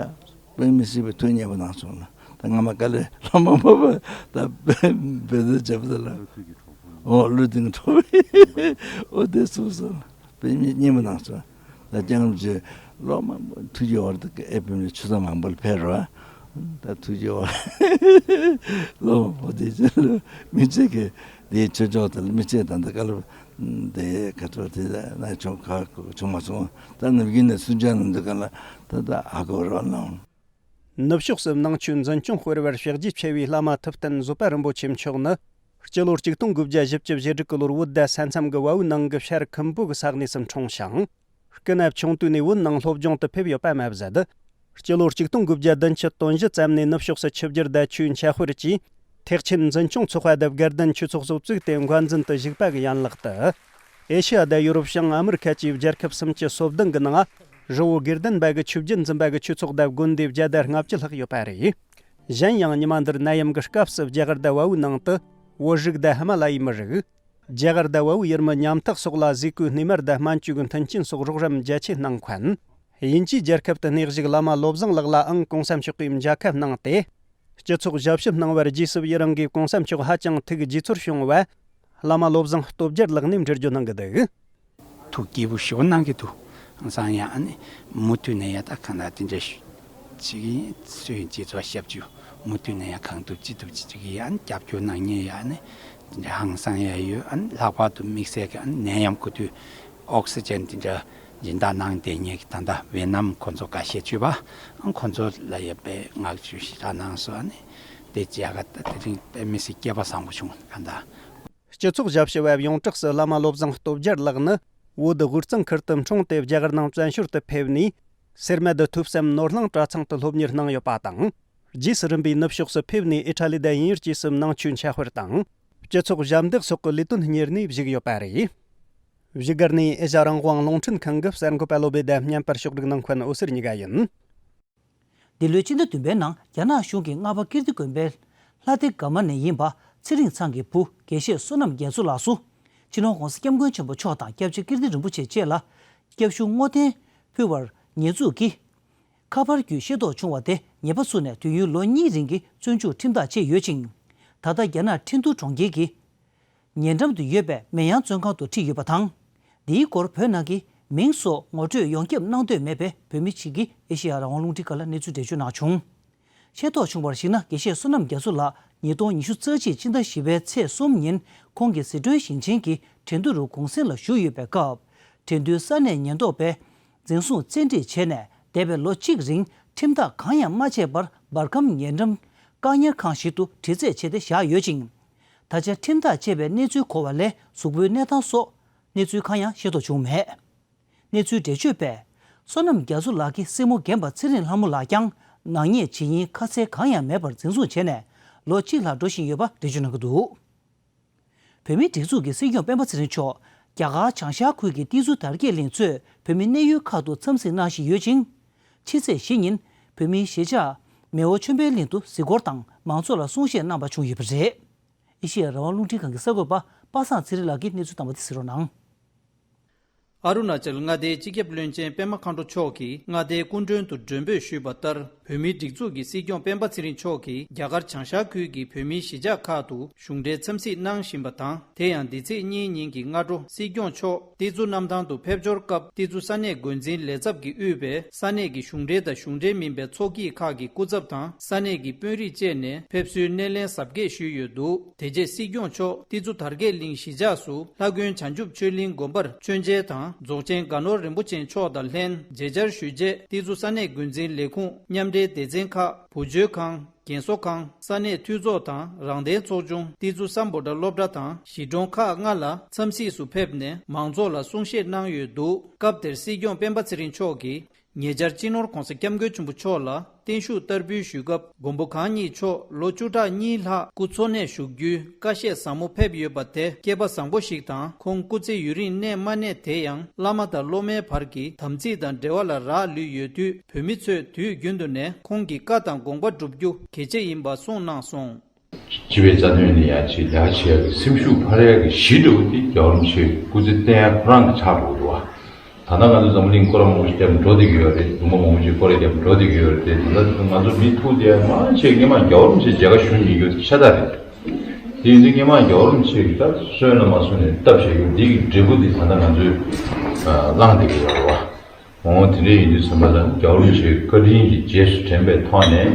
དཔེ་མི་སྲིད་པའི་ཐུགས་མཉེས་པོ་གནང་སོང་ལ། ད་སྔ་མ་དཀའ་ལས་ལྷ་མ་མ་པ་ད་བེ་བེ་ད་བྱེད་པ་ད་ལ་ཨོ་ཀླུ་ལྡིང་གྲོགས་པོ་ཨོ་དེ་གསུངས་སོང་ལ། དཔེ་མི་སྙན་པོ་གནང་སོང་། ད་སྐྱབས་མགོན་རིན་པོ་ཆེ་ལོ་མང་པོ་ཐུགས་རྗེ་བར་དུ་ཨེ་ཕེབས་ནས་ཆུ་ཚོད་མང་པོ་ལ་ཕེབས་རོགས། ད་ཐུགས་རྗེ་བར་ལོ་མང་པོ་དེ་ཚོ་ལ་མི་ཚེ་གི་དེའི་ཆོས་ཕྱོགས་དེ་ལ་མི་ཚེ་ད་ལྟ་བཀའ་སློབ་དེ་ག་ཚོད་དེ་ན་བྱུང་ག་བྱུང་མ་སོང་། ད་ནམ་རྒྱུན་ནས་སུན་ཅང་ནང་འདུག་ག་ལ་ད་ད་ཧ་གོ་རོགས་གནང་། ནུབ་ཕྱོགས་སུ་ནང་ཆོས་འཛིན་སྐྱོང་སྤེལ་བར་ཕྱག་རྗེས་ཆེ་བའི་བླ་མ་ཐུབ་བསྟན་བཟོད་པ་རིན་པོ་ཆེ་མཆོག་ནི། སྤྱི་ལོ་གཅིག་སྟོང་དགུ་བརྒྱ་བཞི་བཅུ་ཞེ་དྲུག་གི་ལོར་བོད་ཟླ་ས་མཚམས་ཀྱི་བལ་བོའི་ནང་གི་ཤར་ཁུམ་བུ་གི་ས་གནས་སུ་འཁྲུངས་ཤིང་། སྐུ་ན་ཆུང་དུས་ནས་བོད་ནང་སློབ་སྦྱོང་དུ་ཕེབས་ཡོད་པ་མ་ཟད། སྤྱི་ལོ་གཅིག་སྟོང་དགུ་བརྒྱ་བདུན་ཅུ་དོན་བཞི་ཙམ་ནས་ནུབ་ཕྱོགས་སུ་ཆིབས་བསྒྱུར་དང་ཆོས་འཆད་དཔོན་གྱིས་ཐེག་ཆེན་འཛིན་སྐྱོང་ཚོགས་པ་དང་དགའ་ལྡན་ཆོས་ཚོགས་སོགས་བཙུགས་ཏེ་འགོ་འཛིན་དུ་བཞུགས་པ་གི་ཡན་ལག་ཏུ། ཨེ་ཤི་ཡ་དང་ཡོ་རོབ་བྱང་ཨ་མི་རི་ཁ་བཅས་རྒྱལ་ཁབ་སུམ་ཅུ་སོ་བདུན་གྱི་ནང་རི་བོ་དགེ་ལྡན་པ་གི་ཆོས་བརྒྱུད་འཛིན་པ་གི་ཆོས་ཚོགས་དང་དགོན་སྡེ་བརྒྱ་དང་ལྔ་བཅུ་ལྷག་ཡོད་པ་རེད། གཞན་ཡང་ཉི་མ་འདིར་ནད་ཡམས་ཀྱི་སྐབས་སུ་རྒྱ་གར་དང་བལ་བོའི་ནང་དུ་བོད་རིགས་དང་ཧི་མ་ལ་ཡའི་མི་རིགས། རྒྱ་གར་དང་བལ་བོའི་ཡུལ་མི་ཉམ་ཐག་སོགས་ལ་ཟས་གོས་སྣེ་མར་དང་སྨན་བཅོས་ཀྱི་མཐུན་རྐྱེན་སོགས་རོགས་རམ་རྒྱ་ཆེ་གནང་མཁན། དབྱིན་ཇིའི་རྒྱལ་ཁབ་ཏུ་གནས་བཞུགས་བླ་མ་བློ་བཟང་ལགས་ལའང་གོང་ས་མཆོག་གིས་མཇལ་ཁ་གནང་སྟེ། སྤྱི་ཚོགས་ཞབས་ཞུ་གནང་བར་རྗེས་སུ་ཡི་རང་གིས་གོང་ས་མཆོག་ཧ་ཅང་ཐུགས་དགྱེས་ཚོར་བྱུང་བ། བླ་མ་བློ་བཟང་སྟོབས་རྒྱལ་ལགས་ནས་འགྲེལ་བརྗོད་གནང་གི་འདུག་ཐུགས་སྐྱིད་པོ་ཞེ་པོ་གནང་གི་འདུག་ཨང་སང་ཡ་ཨ་ནི་མུ་མཐུད་ནས་ཡ་ད་གང་ལྟར་དེ་འདྲ་ཞུ་ཅིག་ཡིན་ཚོད་ཡིན་ཅེས་ཚོ་ཞབས་ཞུ་མུ་མཐུད་ནས་ཡ་གང་ཐུབ་ཅི་ཐུབ་ཅི་ཅིག་ཡ་ཨ་ནི་སྐྱབས་བཅོལ་གནང་མཁན་ཡ་ཨ་ནི་དེ་འདྲ་ཧང་སང་ཡ་ཡོད། ཨ་ནི་ལྷག་པར་དུ་དམིགས་བསལ་གྱི་ཨ་ནི་ནད་ཡམས་གོ་དུས་ཨོག་སི་ཇན་དེ་འདྲ་སྦྱིན་བདག་གནང་བསྡད་མཁན་གྱི་ད་ལྟ་ཝེ་ནམ་ཁོང་ཚོ་འགའ་ཤས་བཅུ་པ་ཨ་ཁོང་ཚོ་ལ་ཡ་དཔེ་ངག་བཅོལ་ཞིག་རག་གནང་སོང་། ཨ་ནི་དེ་རྒྱ་གར་ད་དེ་རིང་དཔེ་མི་སྲིད་སྐལ་པ་བཟང་པོ་བྱུང་། ད་ལྟ། སྤྱི་ཚོགས་ཞབས་ཞུ་བ་ཡོངས་གྲགས་སུ་བླ་མ་བློ་བཟང་སྟོབས་རྒྱལ་ལགས་ནི་བོད་དབུས་གཙང་ཁུལ་དུ་འཁྲུངས་ཏེ་རྒྱ་གར་ནང་བཙན་བྱོལ་དུ་ཕེབས་ནས་སེར་སྨད་དུ་ཐོས་བསམ་ནོར་གླིང་གྲྭ་ཚང་དུ་སློབ་གཉེར་གནང་ཡོད་པ་དང་། རྗེས་སུ་རིམ་པས་ནུབ་ཕྱོགས་སུ་ཕེབས་ནས་ཨི་ཊ་ལི་དང་དབྱིན་ཡུལ་བཅས་སུ་ནང་ཆོས་འཆད་དཔོན་དང་སྤྱི་ཚོགས་ཞབས་འདེགས་སོགས་ཀྱི་ལས་དོན་གཉེར་ནས་བཞུགས་ཡོད་པ་རེད། བཞུགས་སྒར་ནས་ཨེ་ཤ་རང་དབང་རླུང་འཕྲིན་ཁང་གི་གསར་འགོད་པ་བློ་བྷེ་དང་བརྙན་པར་ཕྱོགས་སྒྲིག་གནང་མཁན་འོད་ཟེར་གཉིས་ཀ་ཡིན། འདི་ལོའི་སྤྱི་ཟླ་བདུན་པའི་ནང་རྒྱ་ནག་གཞུང་གིས་རྔ་པ་ཀིརྟི་དགོན་པའི་ལྷ་སྡེ་དགའ་མ་ནས་ཡིན་པ་ཚེ་རིང་ཚང་གི་བུ་དགེ་བཤེས་བསོད་ནམས་རྒྱ་མཚོ་ལགས་སུ། སྤྱི་ནོར་༧གོང་ས་༧སྐྱབས་མགོན་ཆེན་པོ་མཆོག་དང་སྐྱབས་རྗེ་ཀིརྟི་རིན་པོ་ཆེ་བཅས་ལ་སྐྱབས་ཞུ་བསྔོ་རྟེན་ཕུལ་བར་ཉེས་འཛུགས་ཀྱིས། ཁ་པར་བརྒྱུད་ཤེས་རྟོགས་བྱུང་བ་དེ་ཉེས་པ་བསུ་ནས་དུས་ཡུན་ལོ་གཉིས་རིང་གི་བཙོན་འཇུག་ཁྲིམས་ཐག་བཅད་ཡོད་ཅིང་། ད་ལྟ་རྒྱ་ནག་ཁྲིན་ཏུའུ་གྲོང་ཁྱེར་གྱི་ཉེ་འགྲམ་དུ་ཡོད་པའི་མེ་ཡང་བཙོན་ཁང་དུ་ཁྲིད་ཡོད་པ་དང་། འདིའི་སྐོར་བོད་ནང་གི་མིང་སོགས་ངོ་སྤྲོད་ཡོངས་ཁྱབ་གནང་འདོད་མེད་པས། བོད་མི་ཞིག་གིས་ཨེ་ཤེ་ཡ་རང་དབང་རླུང་འཕྲིན་ཁང་ལ་གནས་ཚུལ་འགྲེལ་བརྗོད་གནང་བྱུང་། ཤེས་རྟོགས་བྱུང་བར་གཞིགས་ན། དགེ་བཤེས་བསོད་ནམས་རྒྱ་མཚོ་ལགས་ཉིས་སྟོང་ཉི་ཤུ་རྩ་གཅིག་སྤྱི་ཟླ་བཞི་པའི་ཚེས་གསུམ་ཉིན་ཁོང་གིས་ཟི་ཁྲོན་ཞིང་ཆེན་གྱི་ཁྲིན་ཏུའུ་རུ་གུང་སེང་ལ་བཞུགས་ཡོད་པའི་སྐབས། ཁྲིན་ཏུའུ་ས་གནས་ཉེན་རྟོག་པས་འཛིན་བཟུང་བཙན་ཁྲིད་བྱས་ནས། འདས་པའི་ལོ་གཅིག་རིང་ཁྲིམས་ཐག་གང་ཡང་མ་བཅད་པར་འབར་ཁམས་ཉེ་འགྲམ་བཀག་ཉར་ཁང་ཞིག་ཏུ་དྲི་རྩད་བྱས་ཏེ་བཞག་ཡོད་ཅིང་། ད་ཆ་ཁྲིམས་ཐག་བཅད་པའི་གནས་ཚུལ་གོ་བ་ལས་གཟུགས་པོའི་གནས་སྟངས་སོགས་གནས་ཚུལ་གང་ཡང་ཤེས་རྟོགས་བྱུང་མེད། གནས་ཚུལ་འགྲེལ་བརྗོད་པས། བསོད་ནམས་རྒྱ་མཚོ་ལགས་ཀྱི་སྲིང་མོ་རྒན་པ་ཚེ་རིང་ལྷ་མོ་ལགས་ཀྱང་ནག་ཉེས་བྱེད་ཉེན་ཁ་གསལ་གང་ཡང་མེད་པར་འཛིན་བཟུང་བྱས་ནས་ལོ་གཅིག་ལྷག་འགྲོ་བཞིན་ཡོད་པ་འགྲེལ་བརྗོད་གནང་གི་འདུག་བོད་མིའི་སྒྲིག་འཛུགས་ཀྱི་སྲིད་སྐྱོང་སྤེན་པ་ཚེ་རིང་མཆོག་རྒྱ་གར་བྱང་ཤར་ཁུལ་གྱི་ཏི་ཛུ་དར་རྒྱས་གླིང་གཙོས་བོད་མི་གནས་ཡུལ་ཁག་ཏུ་འཚམས་གཟིགས་གནང་བཞིན་ཡོད་ཅིང་། ཕྱི་ཚེས་བཞི་ཉིན་བོད་མིའི་གཞིས་ཆགས་མེའོ་ཆོས་འཕེལ་གླིང་དུ་གཟིགས་སྐོར་དང་མང་ཚོགས་ལ་གསུང་བཤད་གནང་བ་བྱུང་ཡོད་པ་རེད། ཨེ་ཤེ་ཡ་རང་དབང་རླུང་འཕྲིན་ཁང་གི་གསར་འགོད་པ་པ་སངས་ཚེ་རིང་ལགས་ཀྱིས་གནས་ཚུལ་དང་པོ་དེ་གཟིགས་རོགས་གནང་། ཨ་རུ་ན་ཅལ་མངའ་སྡེའི་སྤྱི་ཁྱབ་བློན་ཆེན་པད་མ་མཁའ་འགྲོ་མཆོག་གིས་མངའ་སྡེའི་སྐུ་མགྲོན་དུ་མགྲོན་འབོད་ཞུས་པ་ལྟར། བོད་མིའི་སྒྲིག་འཛུགས་ཀྱི་སྲིད་སྐྱོང་སྤེན་པ་ཚེ་རིང་མཆོག་གིས་རྒྱ་གར་བྱང་ཤར་ཁུལ་གྱི་བོད་མིའི་གཞིས་ཆགས་ཁག་ཏུ་གཞུང་འབྲེལ་འཚམས་གཟིགས་གནང་བཞིན་པ་དང་། དེ་ཡང་འདི་ཚེས་གཉིས་ཉིན་གྱི་སྔ་དྲོ་སྲིད་སྐྱོང་མཆོག་ཏི་ཛུ་གནམ་ཐང་དུ་ཕེབས་འབྱོར་སྐབས། ཏི་ཛུ་ས་གནས་འགོ་འཛིན་ལས་ཚབ་ཀྱིས་དབུས་པའི་ས་གནས་ཀྱི་གཞུང་འབྲེལ་དང་གཞུང་འབྲེལ་མིན་པའི་ཚོགས་སྐྱིད་ཁག་གི་སྐུ་ཚབ་དང་ས་གནས་ཀྱི་དཔོན་རིགས་བཅས་ནས་ཕེབས་བསུའི་སྣེ་ལེན་གཟབ་རྒྱས་ཞུས་ཡོད་འདུག་དེ་རྗེས་སྲིད་སྐྱོང་མཆོག་ཏི་ཛུ་དར་རྒྱས་གླིང་གཞིས་ཆགས་སུ་ལྷ་དགོན་བྱང་ཆུབ་ཆོས་གླིང་དགོན་པར་མཆོད་མཇལ་དང་། རྫོགས་ཆེན་དགའ་ནོར་རིན་པོ་ཆེ་མཆོག་དང་ལྷན་མཇལ་བཅར་ཞུས་རྗེས། ཏི་ཛུ་ས་གནས་འགོ་འཛིན་ལས་ཁུངས། མཉམ་འབྲེལ་སྡེ་ཚན་ཁག་བུ་བཅོལ་ཁང་། རྒན་གསོ་ཁང་། ས་གནས་འཐུས་ཚོགས་དང་རང་བདེན་ཚོགས་ཆུང་། ཏི་ཛུ་སམ་བྷོ་ཊ་སློབ་གྲྭ་དང་གཞིས་གྲོང་ཁག་ལྔ་ལ་འཚམས་གཟིགས་སུ་ཕེབས་ནས་མང་ཚོགས་ལ་གསུང་བཤད་གནང་ཡོད་འདུག་སྐབས་དེར་སྲིད་སྐྱོང་སྤེན་པ་ཚེ་རིང་མཆོག་གིས། ཉེ་ཆར་སྤྱི་ནོར་༧གོང་ས་༧སྐྱབས་མགོན་ཆེན་པོ་མཆོག་ལ་བརྟན་བཞུགས་བསྟར་འབུལ་ཞུས་སྐབས། མགོན་པོ་གང་ཉིད་མཆོག་ལོ་བཅུ་ཕྲག་གཉིས་ལྷག་སྐུ་འཚོ་གནས་བཞུགས་རྒྱུའི་བཀའ་བཤད་བཟང་མོ་ཕེབས་ཡོད་པ་དེ་སྐལ་པ་བཟང་པོ་ཞིག་དང་། ཁོང་སྐུ་ཚེ་ཡུན་རིང་གནས་མ་གནས་དེ་ཡང་བླ་མ་དང་སློབ་མའི་བར་གྱི་དམ་ཚིག་དང་འབྲེལ་བ་ལ་རག་ལུས་ཡོད་དུས། བོད་མི་ཚོས་དུས་རྒྱུན་དུ་ནས་ཁོང་གི་བཀའ་དང་དགོངས་པ་སྒྲུབ་རྒྱུ་གལ་ཆེ་ཡིན་པ་གསུངས་གནང་སོང་། སྤྱི་པའི་རྩ་དོན་ནི་ཡང་ཅིག་ལེགས་ཆེ་བའི་སེམས་ཤུགས་འཕར་ཡག་གི་གཞི་འདྲ་བོ་དེ་རྒྱལ་བ་རིན་པོ་ཆེའི་སྐུ་ཚེ་བརྟན་ཡག་ཁོ་རང་གི་ཆགས་འགྲོ་གི་འདུག་བ། ད་ལྟ་ང་ཚོ་འཛམ་བུ་གླིང་སྐོར་ར་མང་པོ་ཞིག་བརྒྱབ་འགྲོ་བསྡད་ཀྱི་ཡོད་རེད། ལུང་པ་མང་པོ་ཞིག་སྐོར་ར་བརྒྱབ་འགྲོ་བསྡད་ཀྱི་ཡོད་རེད་དེ། ད་ལྟ་ང་ཚོ་མི་ཐུག་དེ་མང་ཆེ་སྔོན་མ་རྒྱལ་བ་རིན་པོ་ཆེ་མཇལ་ཁ་ཞུ་མྱོང་རྒྱུ་དེ་ཤ་སྟག་རེད། དེ་ཡིན་དུས་སྔོན་མ་རྒྱལ་བ་རིན་པོ་ཆེ་གིས་ད་གསོན་ལ་མ་གསོན་ནས་བཏབ་བཞག་རྒྱུ་འདི་གི་འབྲས་བུ་འདི་ད་ལྟ་ང་ཚོས་བླངས་བསྡད་ཀྱི་ཡོད་རེད་བ། འོ་དེ་འདྲ་ཡིན་དུས་ཙམ་པ་ལ་རྒྱལ་བ་རིན་པོ་ཆེའི་བཀའ་དྲིན་གྱི་རྗེས་སུ་དྲན་པའི་ཐོག་ནས་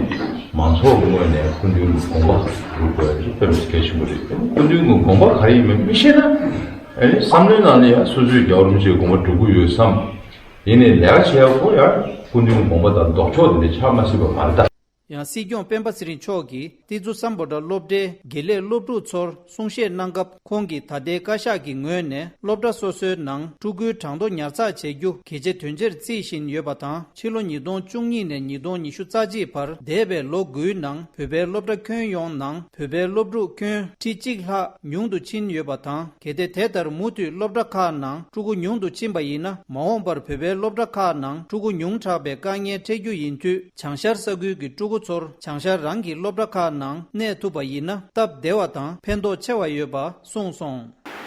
མང་ཚོགས་ཀྱི་ངོས་ནས་སྐུ་མདུན་གྱི་དགོངས་པ་སྒྲུབ་དགོས་ཀྱི་དཔེ་མི་སྲིད་གལ་ཆེན་པོ་རེད། སྐུ་མདུན་གྱི་དགོངས་པ་ག་རེ་ཡིན་མིན་མི་ཤེས་ན། ཨ་ནི་བསམ་བློའི་ནང་ལ་ཡང་སོ་སོས་རྒྱལ་བ་རིན་པོ་ཆེའི་དགོངས་པ་སྒྲུབ་ཀྱི་ཡོད་བསམ། ཡིན་ནའི་ལས་ཀ་བྱེད་ཡག་པོ་ཡང་སྐུ་མདུན་གྱི་དགོངས་པ་དང་ལྡོག་ཕྱོགས་དེ་འདྲ་ཆགས་མ་སྲིད་པ་མ་རེད་ད། ཡང་སྲིད་སྐྱོང་སྤེན་པ་ཚེ་རིང་མཆོག་གིས་ཏི་ཛུ་སམ་བྷོ་ཊ་སློབ་གྲྭའི་དགེ་ལས་སློབ་ཕྲུག་ཚོར་གསུང་བཤད་གནང་སྐབས། ཁོང་གིས་ད་ལྟའི་བཀའ་ཤག་གི་ངོས་ནས་སློབ་གྲྭ་སོ་སོའི་ནང་ཕྲུ་གུའི་གྲངས་ཐོ་ཉར་ཚགས་བྱེད་རྒྱུ་གལ་ཆེ་དོན་ཆེར་བརྩི་བཞིན་ཡོད་པ་དང་། ཕྱི་ལོ་ཉིས་སྟོང་བཅུ་གཉིས་ནས་ཉིས་སྟོང་ཉི་ཤུ་རྩ་གཅིག་བར་འདས་པའི་ལོ་དགུའི་ནང་བོད་པའི་སློབ་གྲྭ་ཁྱོན་ཡོངས་ནང་བོད་པའི་སློབ་ཕྲུག་ཁྱོན་ཁྲི་གཅིག་ལྷག་ཉུང་དུ་ཕྱིན་ཡོད་པ་དང་། གལ་ཏེ་དེ་ལྟར་མུ་མཐུད་སློབ་གྲྭ་ཁག་ནང་ཕྲུ་གུ་ཉུང་དུ་ཕྱིན་པ་ཡིན་ན། མ་འོངས་པར་བོད་པའི་སློབ་གྲྭ་ཁག་ནང་ཕྲུ་གུ་ཉུང་དྲགས་པའི་དཀའ་ངལ་འཕྲད་རྒྱུ་ཡིན་དུས། བྱང་ཤར་ས་ཁུལ་གྱི་ཕྲུ་གུ་ཚོར་བྱང་ཤར་རང་གི་སློབ་གྲྭ་ཁག་ནང་གནས་ཐུབ་པ་ཡིན་ན། སྟབས་བདེ་བ་དང་ཕན་ཐོགས་ཆེ་བ་ཡོད་པ་གསུངས་སོང་།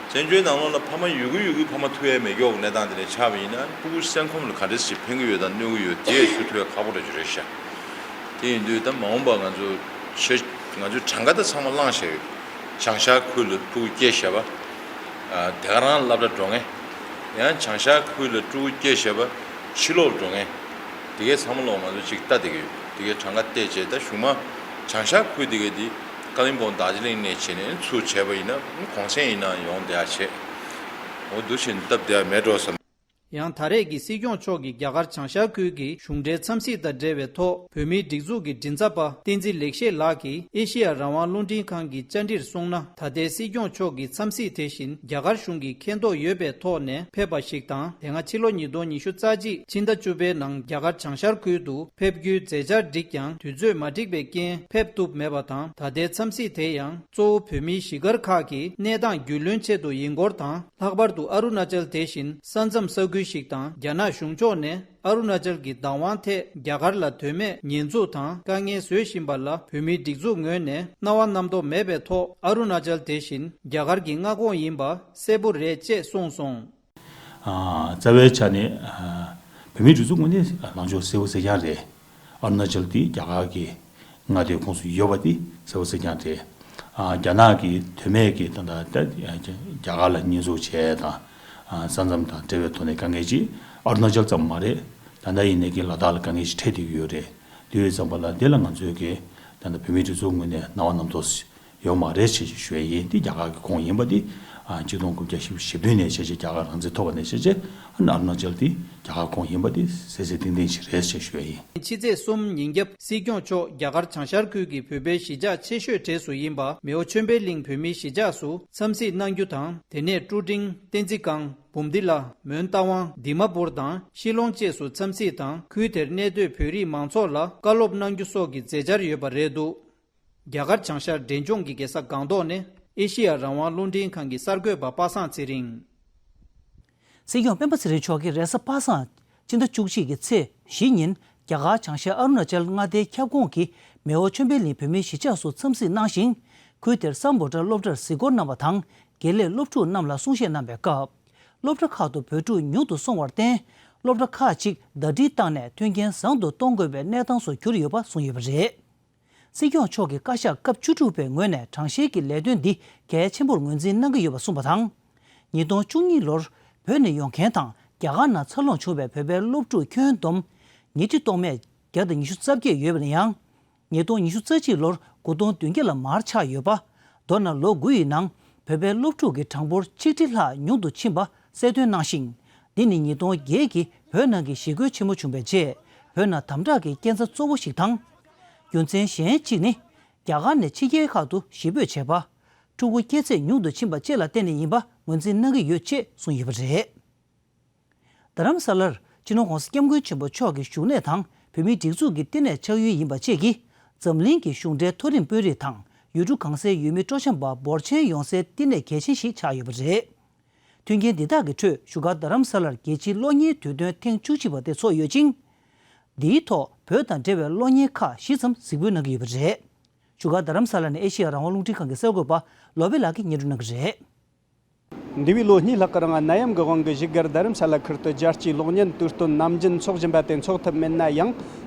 བཙན་བྱོལ་ནང་ལོགས་ལ་ཕ་མ་ཡོད་རྒུ་ཡོད་རྒུ་ཕ་མ་ཐུག་ཡས་མེད་མཁན་གནས་སྟངས་དེ་འདྲ་ཆགས་པ་ཡིན་ན། ཕྲུ་གུ་སེམས་ཁམས་ལ་ག་འདྲ་ཞིག་ཕན་གྱི་ཡོད་དང་གནོད་ཀྱི་ཡོད་དེ་ཚུར་ཐུག་ཡས་ཁག་པོ་འདྲ་ཅིག་རེད་ཤག་དེ་ཡིན་དུས་ད་མ་འོངས་པ་ང་ཚོ་ཆེ་ང་ཚོའི་གྲངས་ཀ་ད་ཚང་མ་བླངས་བཞག་ཡོད། བྱང་ཤར་ཁུལ་ལ་ཕྲུ་གུ་སྐྱེས་བཞག་པ། ཨ། དེ་ག་རང་སློབ་གྲྭ་འགྲོ་མཁན། ཡང་བྱང་ཤར་ཁུལ་ལ་ཕྲུ་གུ་སྐྱེས་བཞག་པ་ཕྱི་ལོགས་འགྲོ་མཁན། དེ་གའི་ཚང་མ་ལོག་ང་ཚོ་གཅིག་ལྟ་བསྡད་ཀྱི་ཡོད། དེ་གའི་གྲངས་ཀ་བལྟས་བྱས། ད་གཞུག་མ་བྱང་ཤར་ཁུལ་དེ་གའི་དེ་ཀ་ལིམ་པོང་རྡོ་རྗེ་གླིང་ནས་བྱས་ནས་ཚུར་བྱས་པ་ཡིན་ན་གུང་སེང་ཡིན་ན་ཡོང་བསྡད་ཡག་བྱས། འོ་འདུག་བྱས་ནས་སྟབས་བདེ་བ་མེད་འགྲོ་བསམ། ཡང་ད་རེས་ཀྱི་སྲིད་སྐྱོང་མཆོག་གི་རྒྱ་གར་བྱང་ཤར་ཁུལ་གྱི་གཞུང་འབྲེལ་འཚམས་གཟིགས་དང་འབྲེལ་བའི་ཐོག་བོད་མིའི་སྒྲིག་འཛུགས་ཀྱི་མགྲིན་ཚབ་པ་བསྟན་འཛིན་ལེགས་བཤད་ལགས་ཀྱིས་ཨེ་ཤེ་ཡ་རང་དབང་རླུང་འཕྲིན་ཁང་གི་བཅར་འདྲིར་གསུངས་ན། ད་ལྟའི་སྲིད་སྐྱོང་མཆོག་གི་འཚམས་གཟིགས་དེ་བཞིན་རྒྱ་གར་གཞུང་གི་མཁྱེན་རྟོགས་ཡོད་པའི་ཐོག་ནས་ཕེབས་པ་ཞིག་དང་། དེ་སྔ་ཕྱི་ལོ་ཉིས་སྟོང་ཉི་ཤུ་རྩ་གཅིག་ཕྱི་ཟླ་བཅུ་པའི་ནང་རྒྱ་གར་བྱང་ཤར་ཁུལ་དུ་ཕེབས་རྒྱུའི་མཛད་འཆར་བསྒྲིགས་ཀྱང་དུས་ཚོད་མ་འགྲིག་པའི་རྐྱེན་ཕེབས་ཐུབ་མེད་པ་དང་། ད་ལྟའི་འཚམས་གཟིགས་དེ་ཡང་གཙོ་བོ་བོད་མིའི་གཞིས་སྒར་ཁག་གི་གནས་སྟངས་རྒྱུས་ལོན་ཆེད་དུ་ཡིན་སྐོར་དང་། ལྷག་པར་དུ་ཨ་རུ་ན་ཅལ་དེ་བཞིན་ས་མཚམས་ས་ཁུལ་ཞིག་དང་། རྒྱ་ནག་གཞུང་ཕྱོགས་ནས་ཨ་རུ་ན་ཅལ་གྱི་བདག་དབང་ཐད་རྒྱ་གར་ལ་དོན་མེད་ཉེས་འཛུགས་དང་དཀའ་ངལ་བཟོ་བཞིན་པ་ལ་བོད་མིའི་སྒྲིག་འཛུགས་ངོས་ནས་སྣང་བ་རྣམ་རྟོག་མེད་པའི་ཐོག་ཨ་རུ་ན་ཅལ་དེ་བཞིན་རྒྱ་གར་གྱི་མངའ་ཁོངས་ཡིན་པ་གསལ་པོ་རེད་ཅེས་གསུངས་སོང་། ཨ། རྩ་བའི་ཆ་ནས། ཨ། བོད་མིའི་སྒྲིག་འཛུགས་ངོས་ནས་ལངས་ཕྱོགས་གསལ་པོ་གསལ་རྐྱང་རེད། ཨ་རུ་ན་ཅལ་དེ་རྒྱ་གར་གྱི་མངའ་སྡེའི་ཁོངས་སུ་ཡོད་པ་དེ་གསལ་པོ་གསལ་རྐྱང་རེད། ཨ། རྒྱ་ནག་གིས་དོན་མེད་ཀྱི་ད་ལྟ་ད་རྒྱ་གར་ལ་ཉེས་འཛུགས་བྱས་དང་། ས་མཚམས་དང་འབྲེལ་བའི་ཐོག་ནས་དཀའ་ངལ་ཅིག་ཨ་རུ་ན་ཅལ་ཙམ་མ་རེད། ད་ལྟ་ཡིན་ནའི་གི་ལ་དྭགས་ལ་དཀའ་ངལ་ཞིག་འཕྲད་བསྡད་ཀྱི་ཡོད་རེད། དེ་ཡོད་ཙམ་པ་ལ་དེ་ལ་ང་ཚོའི་གི་ད་ལྟ་བོད་མིའི་སྒྲིག་འཛུགས་ངོས་ནས་སྣང་བ་རྣམ་རྟོག་ཡོད་མ་རེད་ཅེས་ཞུ་ཡ་ཡིན། འདི་རྒྱ་གར་གྱི་ཁོངས་ཡིན་པ་འདི་ཨ་གཅིག་སྟོང་དགུ་བརྒྱ་བཞི་བཅུ་ཞེ་བདུན་ནས་བྱས་རྗེས་རྒྱ་གར་རང་བཙན་ཐོབ་པ་ནས་བྱས་རྗེས་ཨ་ནི་ཨ་རུ་ན་ཅལ་འདི་རྒྱ་གར་ཁོངས་ཡིན་པ་འདི་གསལ་གསལ་ཏིང་ཏིང་ཞིག་རེད་ཅེས་ཞུ་ཡ་ཡིན། ཕྱི་ཚེས་གསུམ་ཉིན་རྒྱབ་སྲིད་སྐྱོང་མཆོག་རྒྱ་གར་བྱང་ཤར་ཁུལ་གྱི་བོད་པའི་གཞིས་ཆགས་ཆེ་ཤོས་གྲས་སུ་ཡིན་པ་མེའོ་ཆོས་འཕེལ་གླིང་བོད་མིའི་གཞིས་ཆགས་སུ་འཚམས་གཟིགས་གནང་རྒྱུ་དང་། དེ་ནས་ཀྲུ་ཀྲིང་། བསྟན་འཛིན་ཁང་། བུམ་ཐི་ལ། མོན་རྟ་དབང་། དི་མ་པུར་དང་ཤི་ལོང་བཅས་སུ་འཚམས་གཟིགས་དང་། ཁུལ་དེར་གནས་སྡོད་བོད་རིགས་མང་ཚོགས་ལ་བཀའ་སློབ་གནང་རྒྱུ་སོགས་ཀྱི་མཛད་འཆར་ཡོད་པ་རེད་འདུག་རྒྱ་གར་བྱང་ཤར་འབྲས་ལྗོངས་ཀྱི་རྒྱལ་ས་སྒང་ཏོག་ནས་ཨེ་ཤེ་ཡ་རང་དབང་རླུང་འཕྲིན་ཁང་གི་གསར་འགོད་པ་པ་སངས་ཚེ་རིང་། སྲིད་སྐྱོང་སྤེན་པ་ཚེ་རིང་མཆོག་གིས་རེས་གཟའ་པ་སངས་སྤྱི་ཟླ་བཅུ་གཅིག་གི་ཚེས་བཞི་ཉིན་རྒྱ་གར་བྱང་ཤར་ཨ་རུ་ན་ཅལ་མངའ་སྡེའི་ཁྱབ་ཁོངས་ཀྱི་མེའོ་ཆོས་འཕེལ་གླིང་བོད་མིའི་གཞིས་ཆགས་སུ་འཚམས་གཟིགས་གནང་ཞིང་། ཁུལ་དེར་སམ་བྷོ་ཊ་སློབ་གྲྭར་གཟིགས་སྐོར་གནང་བ་དང་། དགེ་ལས་སློབ་ཕྲུག་རྣམས་ལ་གསུང་བཤད་གནང་བའི་སྐབས། སློབ་གྲྭ་ཁག་ཏུ་བོད་ཕྲུག་ཉུང་དུ་སོང་བར་བརྟེན། སློབ་གྲྭ་ཁག་ཅིག་ཟླ་སྒྲིལ་བཏང་ནས་མཐུན་རྐྱེན་བཟང་དུ་གཏོང་དགོས་པའི་གནས་སྟངས་སུ་གྱུར་ཡོད་པ་གསུངས་ཡོད་པ་རེད། སྲིད་སྐྱོང་མཆོག་གི་བཀའ་ཤག་སྐབས་བཅུ་དྲུག་པའི་ངོས་ནས་དྲང་བཤེར་གྱི་ལས་དོན་འདི་གལ་ཆེན་པོར་ངོས་འཛིན་གནང་གི་ཡོད་པ་གསུངས་པ་དང་། ཉིས་སྟོང་བཅུ་གཉིས་ལོར་བོད་ནས་ཡོང་མཁན་དང་རྒྱ་གར་ནང་འཚར་ལོངས་བྱུང་བའི་བོད་པའི་སློབ་ཕྲུག་ཁྱོན་བསྡོམས་ཉིས་ཁྲི་སྟོང་མེད་བརྒྱ་དང་ཉི་ཤུ་རྩ་བརྒྱད་ཡོད་པ་ཡིན་ཡང་། ཉིས་སྟོང་ཉི་ཤུ་རྩ་གཅིག་ལོར་དགུ་སྟོང་བདུན་བརྒྱ་ལ་མར་ཆག་ཡོད་པ། མདོར་ན་ལོ་དགུ་ཡི་ནང་བོད་པའི་སློབ་ཕྲུག་གི་གྲངས་འབོར་ཆིག་ཁྲི་ལྷག་ཉུང་དུ་ཕྱིན་པ་གསལ་སྟོན་གནང་ཞིང་། འདི་ནི་ཉིས་སྟོང་བརྒྱད་ཀྱི་བོད་ནང་གི་ཞི་རྒོལ་ཆེན་མོ་བྱུང་བའི་རྗེས་བོད་ནང་དམ་དྲག་གི་རྐྱེན་རྩ་གཙོ་བོ་ཞིག་དང་། རྒྱུ་མཚན་གཞན་གཅིག་ནི། རྒྱ་གར་ནས་ཕྱི་རྒྱལ་ཁག་ཏུ་གཞིས་སྤོས་བྱས་པ། ཕྲུ་གུ་སྐྱེ་ཚད་ཉུང་དུ་ཕྱིན་པ་བཅས་ལ་བརྟེན་ནས་ཡིན་པ་ངོས་འཛིན་གནང་གི་ཡོད་ཅེས་གསུངས་ཡོད་པ་རེད། རྡ་རམ་ས་ལར་སྤྱི་ནོར་༧གོང་ས་༧སྐྱབས་མགོན་ཆེན་པོ་མཆོག་གི་བཞུགས་གནས་དང་བོད་མིའི་སྒྲིག་འཛུགས་ཀྱི་བསྟི་གནས་ཆགས་ཡུལ་ཡིན་པ་བཅས་ཀྱིས་འཛམ་གླིང་གི་གཞུང་འབྲེལ་མཐོ་རིམ་དཔོན་རིགས་དང་ཡུལ་གྲུ་གང་སའི་ཡུལ་མི་སྤྲོ་འཆམ་པ་འབོར་ཆེན་ཡོང་སའི་བསྟི་གནས་གལ་ཆེན་ཞིག་ཆགས་ཡོད་པ་རེད། མཐུན་རྐྱེན་འདི་དག་གི་ཁྲོད་བཞུགས་སྒར་རྡ་རམ་ས་ལར་རྒྱལ་སྤྱིའི་གློག་བརྙན་དུས་སྟོན་ཐེངས་བཅུ་གཅིག་པ་དེ་ཚོགས་ཡོད་ཅིང་། འདིའི་ཐོག་བོད་དང་འབྲེལ་བའི་གློག་བརྙན་ཁག་བཞི་ཙམ་གཟིགས་འབུལ་གནང་གི་ཡོད་པ་རེད། བཞུགས་སྒར་རྡ་རམ་ས་ལ་ནས་ཨེ་ཤེ་ཡ་རང་དབང་རླུང་འཕྲིན་ཁང་གི་གསར་འགོད་པ་བློ་བྷེ་ལགས་ཀྱིས་སྙན་སྒྲོན་གནང་གི་རེད། འདས་པའི་ལོ་གཉིས་ལྷག་གི་རིང་ནད་ཡམས་ཀྱི་དབང་གིས་བཞུགས་སྒར་རྡ་རམ་ས་ལ་ཁུལ་དུ་རྒྱལ་སྤྱིའི་གློག་བརྙན་དུས་སྟོན་ནམ་རྒྱུན་འཚོགས་བཞིན་པ་དེ་འཚོགས་ཐུབ་མེད་ན་ཡང་།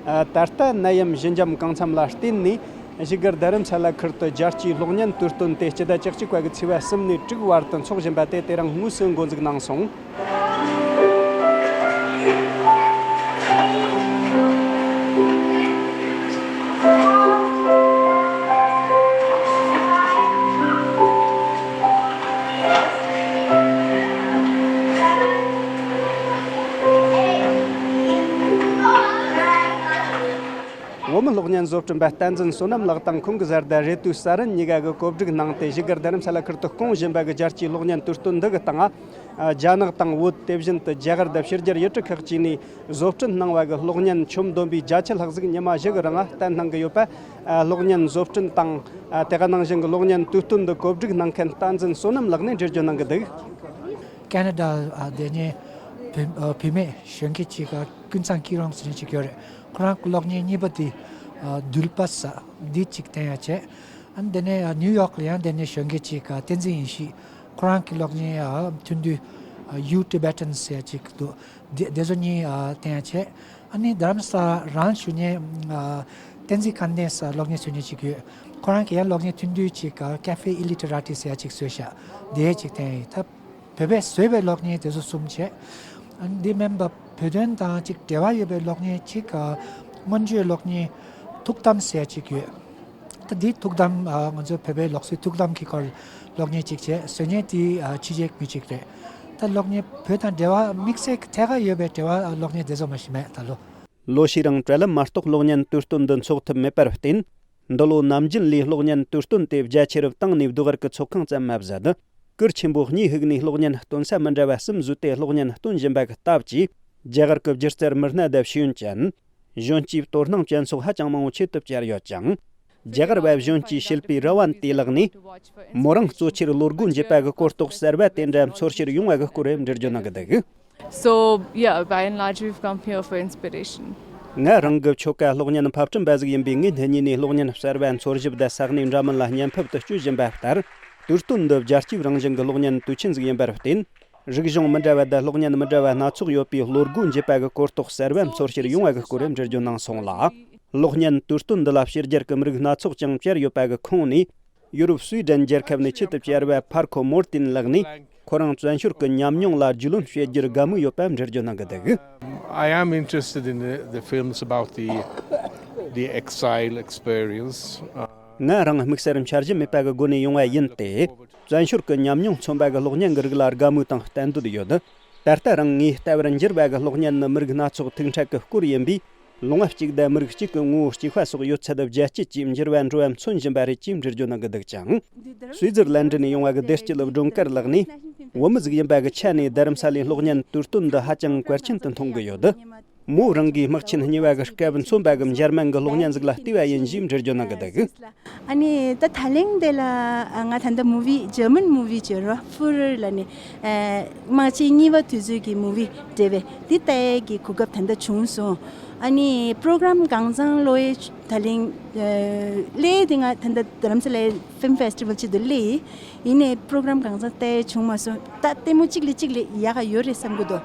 ད་ལྟ་ནད་ཡམས་ཞི་འཇམ་གང་འཚམ་ལ་བརྟེན་ནས་བཞུགས་སྒར་རྡ་རམ་ས་ལ་ཁུལ་དུ་རྒྱལ་སྤྱིའི་གློག་བརྙན་དུས་སྟོན་དེ་སྤྱི་ཟླ་བཅུ་གཅིག་པ་གི་ཚེས་པ་གསུམ་ནས་དྲུག་བར་དུ་འཚོགས་བཞིན་པ་དེ་དེ་རིང་དངོས་སུ་འགོ་འཛུགས་གནང་སོང་། བོད་མི་གློག་བརྙན་བཟོ་སྐྲུན་པ་བསྟན་འཛིན་བསོད་ནམས་ལགས་དང་ཁོང་གི་བཟའ་ཟླ་རེ་ཏུ་ས་རན་གཉིས་ཀ་གིས་གོ་སྒྲིག་གནང་སྟེ་བཞུགས་སྒར་རྡ་རམ་ས་ལ་ཁུལ་དུ་སྐོང་བཞིན་པ་གི་རྒྱལ་སྤྱིའི་གློག་བརྙན་དུས་སྟོན་འདི་གི་སྟེང་ང་རྒྱ་ནག་དང་བོད། དེ་བཞིན་དུ་རྒྱ་གར་དང་ཕྱི་རྒྱལ་ཡུལ་གྲུ་ཁག་ཅིག་ནས་བཟོ་སྐྲུན་གནང་བ་གི་གློག་བརྙན་ཆོམ་བསྡོམས་པའི་བརྒྱད་ཅུ་ལྷག་ཟིག་ཉི་མ་བཞི་གི་རིང་བསྟན་གནང་གི་ཡོད་པ། གློག་བརྙན་བཟོ་སྐྲུན་དང་དེ་ག་ནང་བཞིན་གྱི་གློག་བརྙན་དུས་སྟོན་འདི་གོ་སྒྲིག་གནང་མཁན་བསྟན་འཛིན་བསོད་ནམས་ལགས་ནས་འགྲེལ་བརྗོད་གནང་གི་འདུག། ཁེ་ན་ཌ་ཨ་དེ་ནས་བུད་ཨ་བུད་མེད་གཞོན་སྐྱེས་ཅིག་ཨ་ཀུན་བཟང་སྐྱིད་རོང་ཟེར་མཁན་ཅིག་ཡོད་རེད། ཁོ་རང་གི་གློག་བརྙན་གཉིས་པ་དེ་ཨ་འདུལ་པ་ཟེར་འདི་ཅིག་བསྟན་ཡ་བྱས། ཨ་ནི་དེ་ནས་ཨ་ནིའུ་ཡོག་ལ་ཡང་དེ་ནས་གཞོན་སྐྱེས་ཅིག་ཨ་བསྟན་འཛིན་ཡེ་ཤེས། ཁོ་རང་གི་གློག་བརྙན་ཨ་ཐུང་དུས་ཨ་You Tibetans ཟེར་ཡ་ཅིག་འདུག། དེ་དེ་ཚོ་གཉིས་ཨ་བསྟན་ཡ་བྱས། ཨ་ནི་རྡ་རམ་ས་ལ་རང་བཞུགས་མཁན་ཨ་བསྟན་འཛིན་དཀར་ལྡན་ཟེར་གློག་བརྙན་བཟོ་མཁན་ཅིག་ཡོད། ཁོ་རང་གི་ཡང་གློག་བརྙན་ཐུང་དུས་ཅིག་ཨ་Café Illiterati ཟེར་ཡ་ཅིག་བཟོས་ཤག། དེ་ཅིག་བསྟན་ཡ་ཡིན། ད་བོད་པས་བཟོས་པའི་གློག་བརྙན་དེ་ཚོ་གསུམ་བྱས། ཨ་ནི་འདི་མིན་པ་བོད་དོན་དང་ཅིག་འབྲེལ་བ་ཡོད་པའི་གློག་བརྙན་ཅིག་ཨ་སྔོན་བརྗོད་གློག་བརྙན་ཐུགས་དམ་ཟེར་ཡ་ཅིག་ཡོད། ད་འདི་ཐུགས་དམ་ཨ་ང་ཚོ་བོད་པའི་ལུགས་སྲོལ་ཐུགས་དམ་གྱི་སྐོར་གློག་བརྙན་ཅིག་བྱས། བཟོ་མཁན་དེ་ཨ་ཕྱི་རྒྱལ་མི་ཅིག་རེད། ད་གློག་བརྙན་བོད་དང་འབྲེལ་བ་དམིགས་བསལ་གྱི་ཐད་ཀར་ཡོད་པའི་འབྲེལ་བ་གློག་བརྙན་དེ་ཚོ་མ་ཞིག་མེད་ད་ལོ། ལོ་ཤས་རིང་དྲ་ལམ་མ་གཏོགས་གློག་བརྙན་དུས་སྟོན་འདི་འཚོགས་ཐུབ་མེད་པར་བརྟེན། འདི་ལོ་ནམ་རྒྱུན་ལས་གློག་བརྙན་དུས་སྟོན་དེ་རྒྱ་ཆེར་བཏང་ནས་བདུད་བར་གྱི་ཚོགས་ཁང་ཙམ་མ་ཟད། གུར་ཆེན་པོ་གཉིས་ཕུག་ནས་གློག་བརྙན་སྟོན་ས་མི་འདྲ་བ་གསུམ་བཟོས་ཏེ་གློག་བརྙན་སྟོན་བཞིན་པ་གི་སྟབས་ཀྱིས། རྒྱ་གར་གྱི་སྒྱུ་རྩལ་མི་སྣ་དང་ཤེས་ཡོན་ཅན། གཞོན་སྐྱེས་དོ་སྣང་ཅན་སོགས་ཧ་ཅང་མང་བོ་ཆེད་དུ་བཅར་ཡོད་ཅིང་། རྒྱ་གར་བ་གཞོན་སྐྱེས་ཤིལ་པི་ར་ཝན་ཏི་ལགས་ནས། མོ་རང་གཙོ་ཆེར་བློ་སྒོ་འབྱེད་པ་གི་གོ་རྟོགས་གསར་བ་དེ་འདྲ་འཚོལ་ཕྱིར་ཡོང་བ་གི་སྐོར་འགྲེལ་བརྗོད་གནང་གི་འདུག། So, yeah, by and large, we've come here for inspiration. ང་རང་གི་ཆོལ་ཁ་གློག་བརྙན་འཕྲིན་པ་ཞིག་ཡིན་པས་ངས་སྣེ་གཉིས་ནས་གློག་བརྙན་གསར་བ་འཚོལ་ཞིབ་དང་ས་གནས་འདྲ་མིན་ལ་བརྙན་ཕབ་ཏུ་སྤྱོད་བཞིན་པ་ལྟར། དུས་སྟོན་འདི་རྒྱལ་སྤྱིའི་རང་བཞིན་གྱི་གློག་བརྙན་དུས་ཆེན་ཞིག་ཡིན་པར་བརྟེན། རིག་གཞུང་མི་འདྲ་བ་དང་གློག་བརྙན་མི་འདྲ་བ་སྣ་ཚོགས་ཡོད་པའི་བློ་སྒོ་འབྱེད་པ་གི་གོ་རྟོགས་གསར་བ་འཚོལ་ཕྱིར་ཡོང་བ་གི་སྐོར་འགྲེལ་བརྗོད་གནང་སོང་ལ། གློག་བརྙན་དུས་སྟོན་འདི་ལ་ཕྱི་རྒྱལ་གྱི་མི་རིགས་སྣ་ཚོགས་ཀྱང་བཅར་ཡོད་པ་གི་ཁོངས་ནས། ཡུ་རོབ་སུའི་ཌེན་རྒྱལ་ཁབ་ནས་ཆེད་དུ་བཅར་བ་ཕར་ཁོ་མོར་ཏིན་ལགས་ནས། ཁོ་རང་བཙན་བྱོལ་གྱི་ཉམས་མྱོང་ལ་རྒྱུས་ལོན་བྱེད་རྒྱུར་དགའ་མོས་ཡོད་པ་འགྲེལ་བརྗོད་གནང་གི་འདུག། I am interested in the, the films about the, the exile experience. Uh, ང་རང་དམིགས་བསལ་འཆར་གཞི་མེད་པ་གི་སྒོ་ནས་ཡོང་བ་ཡིན་ཏེ། བཙན་བྱོལ་གྱི་ཉམས་མྱོང་མཚོན་པ་གི་གློག་བརྙན་གྱི་རིགས་ལ་དགའ་མོས་དང་བསྟན་འདོད་ཡོད། ད་ལྟ་རང་ངས་ལྟ་བར་འགྱུར་བ་གི་གློག་བརྙན་ནི་མི་རིགས་སྣ་ཚོགས་ཐུག་འཕྲད་ཀྱི་སྐོར་ཡིན་པས། ལུང་བ་གཅིག་དང་མི་རིགས་གཅིག་གི་ངོ་བོ་གཅིག་པ་སོགས་ཡོད་ཚད་རྒྱལ་སྤྱི་བཅས་འགྱུར་བ་འགྲོ་བ་མཚོན་བཞིན་པ་རེད་ཅེས་འགྲེལ་བརྗོད་གནང་གི་འདུག་ཅིང་། སུའི་ཛར་ལན་ཌི་ནས་ཡོང་བ་གི་བདེ་སྐྱིད་སྒྲོན་དཀར་ལགས་ནས། བོད་མི་ཟིག་ཡིན་པ་གི་ཆ་ནས་རྡ་རམ་ས་ལའི་གློག་བརྙན་དུས་སྟོན་འདི་ཧ་ཅང་གལ་ཆེན་དུ་མཐོང་གི་ཡོད། མོ་རང་གིས་དམག་ཆེན་གཉིས་པ་གི་སྐབས་མཚོན་པ་གི་འཇར་མན་གི་གློག་བརྙན་ཟིག་ལ་བལྟས་པ་ཡིན་ཞེས་འགྲེལ་བརྗོད་གནང་གི་འདུག། ཨ་ནི་ད་ད་ལན་དེ་ལ་ང་ད་ལྟ་མུ་བི་ཇར་མན་མུ་བི་བྱས་རོ་ཧྥུ་རེར་ལ་ནི་དམག་ཆེན་གཉིས་པ་དུས་ཚོད་ཀྱི་མུ་བི་འགྲེལ་བས་འདི་ལྟ་ཡས་ཀྱི་གོ་སྐབས་ད་ལྟ་བྱུང་སོང་། ཨ་ནི་པྲོ་གྲམ་གང་ཚང་ལོ་ཡས་ད་ལན་ལས་དེ་ང་ད་ལྟ་རྡ་རམ་ས་ལའི་ཕིལམ་ཕེ་སི་ཊི་ཝལ་ཆེད་དུ་ལས་ཡིན་ནས་པྲོ་གྲམ་གང་ཚང་ལྟ་ཡས་བྱུང་མ་སོང་། ད་ལྟད་མོ་གཅིག་ལས་གཅིག་ལས་ཡག་ག་ཡོད་རེད་བསམ་གི་འདུག།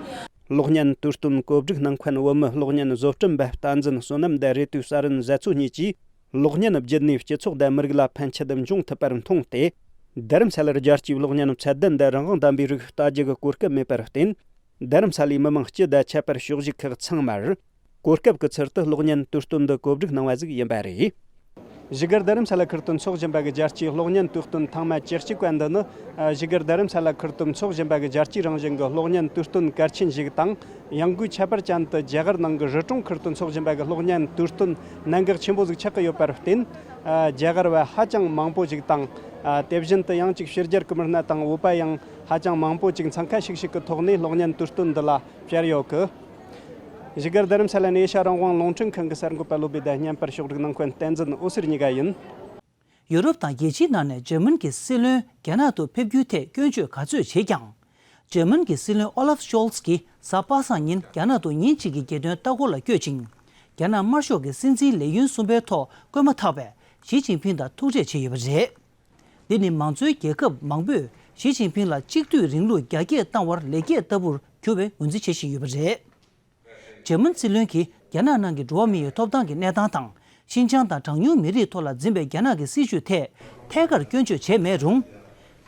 གློག་བརྙན་དུས་སྟོན་གོ་སྒྲིག་གནང་མཁན་བོད་མི་གློག་བརྙན་བཟོ་སྐྲུན་པ་བསྟན་འཛིན་བསོད་ནམས་དང་རེ་ལྟོས་གསར་རིན་བཟའ་ཚོ་གཉིས་ཀྱིས་གློག་བརྙན་བརྒྱུད་ནས་སྤྱི་ཚོགས་དང་མི་རིགས་ལ་ཕན་ཆེད་འབྱུང་ཐུབ་པར་མཐོང་སྟེ། རྡ་རམ་ས་ལར་རྒྱལ་སྤྱིའི་གློག་བརྙན་ཚད་ལྡན་དང་རང་དབང་ལྡན་པའི་རིགས་ལྟ་རྒྱུ་གི་གོ་སྐབས་མེད་པར་བརྟེན། རྡ་རམ་ས་ལའི་མི་མང་སྤྱི་དང་ཁྱད་པར་ཕྱོགས་བཞུགས་ཁག་ཚང་མར་གོ་སྐབས་ཀྱི་ཚུལ་དུ་གློག་བརྙན་དུས་སྟོན་འདི་གོ་སྒྲིག་གནང་བ་ཟིག་ཡིན་པ་རེད། བཞུགས་སྒར་རྡ་རམ་ས་ལ་ཁུལ་དུ་འཚོགས་བཞིན་པ་གི་རྒྱལ་སྤྱིའི་གློག་བརྙན་དུས་སྟོན་ཐེངས་མ་བཅུ་གཅིག་པ་འདི་ནི། ཨ། བཞུགས་སྒར་རྡ་རམ་ས་ལ་ཁུལ་དུ་འཚོགས་བཞིན་པ་གི་རྒྱལ་སྤྱིའི་རང་བཞིན་གྱི་གློག་བརྙན་དུས་སྟོན་གལ་ཆེན་ཞིག་དང་། ཡང་སྒོས་ཁྱད་པར་ཅན་དུ་རྒྱ་གར་ནང་གི་རི་གྲོང་ཁུལ་དུ་འཚོགས་བཞིན་པ་གི་གློག་བརྙན་དུས་སྟོན་གནད་འགག་ཆེན་པོ་ཟིག་ཆགས་ཀྱི་ཡོད་པར་བརྟེན། ཨ། རྒྱ་གར་བ་ཧ་ཅང་མང་པོ་ཞིག་དང་། ཨ། དེ་བཞིན་དུ་ཡང་ཅིག་ཕྱི་རྒྱལ་གྱི་མི་སྣ་དང་བོད་པ་ཡང་ཧ་ཅང་མང་པོ་ཞིག་འཚང་ཁ་ཤིག་ཤིག་གི་ཐོག་ནས་གློག་བརྙན་དུས་སྟོན་འདི་ལ་བཅར་ཡོད་གི། བཞུགས་སྒར་རྡ་རམ་ས་ལ་ནས་ཨེ་ཤ་རང་དབང་རླུང་འཕྲིན་ཁང་གི་གསར་འགོད་པ་བློ་བྷེ་དང་བརྙན་པར་ཕྱོགས་སྒྲིག་གནང་མཁན་བསྟན་འཛིན་འོད་ཟེར་གཉིས་ཀ་ཡིན། ཡུ་རོབ་དང་རྒྱལ་སྤྱིའི་ནང་ནས་འཇར་མན་གྱི་སྲིད་བློན་རྒྱ་ནག་ཏུ་ཕེབས་རྒྱུའི་ཐད་སྐྱོན་བརྗོད་ག་ཚོད་བྱས་ཀྱང་། འཇར་མན་གྱི་སྲིད་བློན་ཨོ་ལབ་ཤོལ་ཚ་གྱིས་གཟའ་པ་སངས་ཉིན་རྒྱ་ནག་ཏུ་ཉིན་གཅིག་གི་རྒྱལ་དོན་ལྟ་སྐོར་ལ་བསྐྱོད་ཅིང་། རྒྱ་ནག་དམར་ཤོག་གི་སྲིད་འཛིན་ལས་ཡུན་གསུམ་པའི་ཐོག་བསྐོས་མ་ཐག་པའི་ཞི་ཅིན་ཕིང་དང་ཐུག་འཕྲད་བྱས་ཡོད་པ་རེད། འདི་ནི་མང་གཙོའི་རྒྱལ་ཁབ་མང་པོས་ཞི་ཅིན་ཕིང་ལ་གཅིག་སྡུད་རིང་ལུགས་རྒྱ་སྐྱེད་བཏང་བར་ལེགས་སྐྱེས་ལྟ་བུར་གྱུར་བའི་ངོས་འཛིན་བྱེད་བཞིན་ཡོད་པ་རེད། འཇར་མན་སྲིད་བློན་གྱིས་རྒྱ་ནག་ནང་གི་འགྲོ་བ་མིའི་ཐོབ་ཐང་གི་གནས་སྟངས་དང་ཤིན་ཅང་དང་གྲངས་ཉུང་མི་རིགས་ཐོག་ལ་འཛིན་པའི་རྒྱ་ནག་གི་སྲིད་བྱུས་ཐད་ཐད་ཀར་སྐྱོན་བརྗོད་བྱས་མེད་རུང་།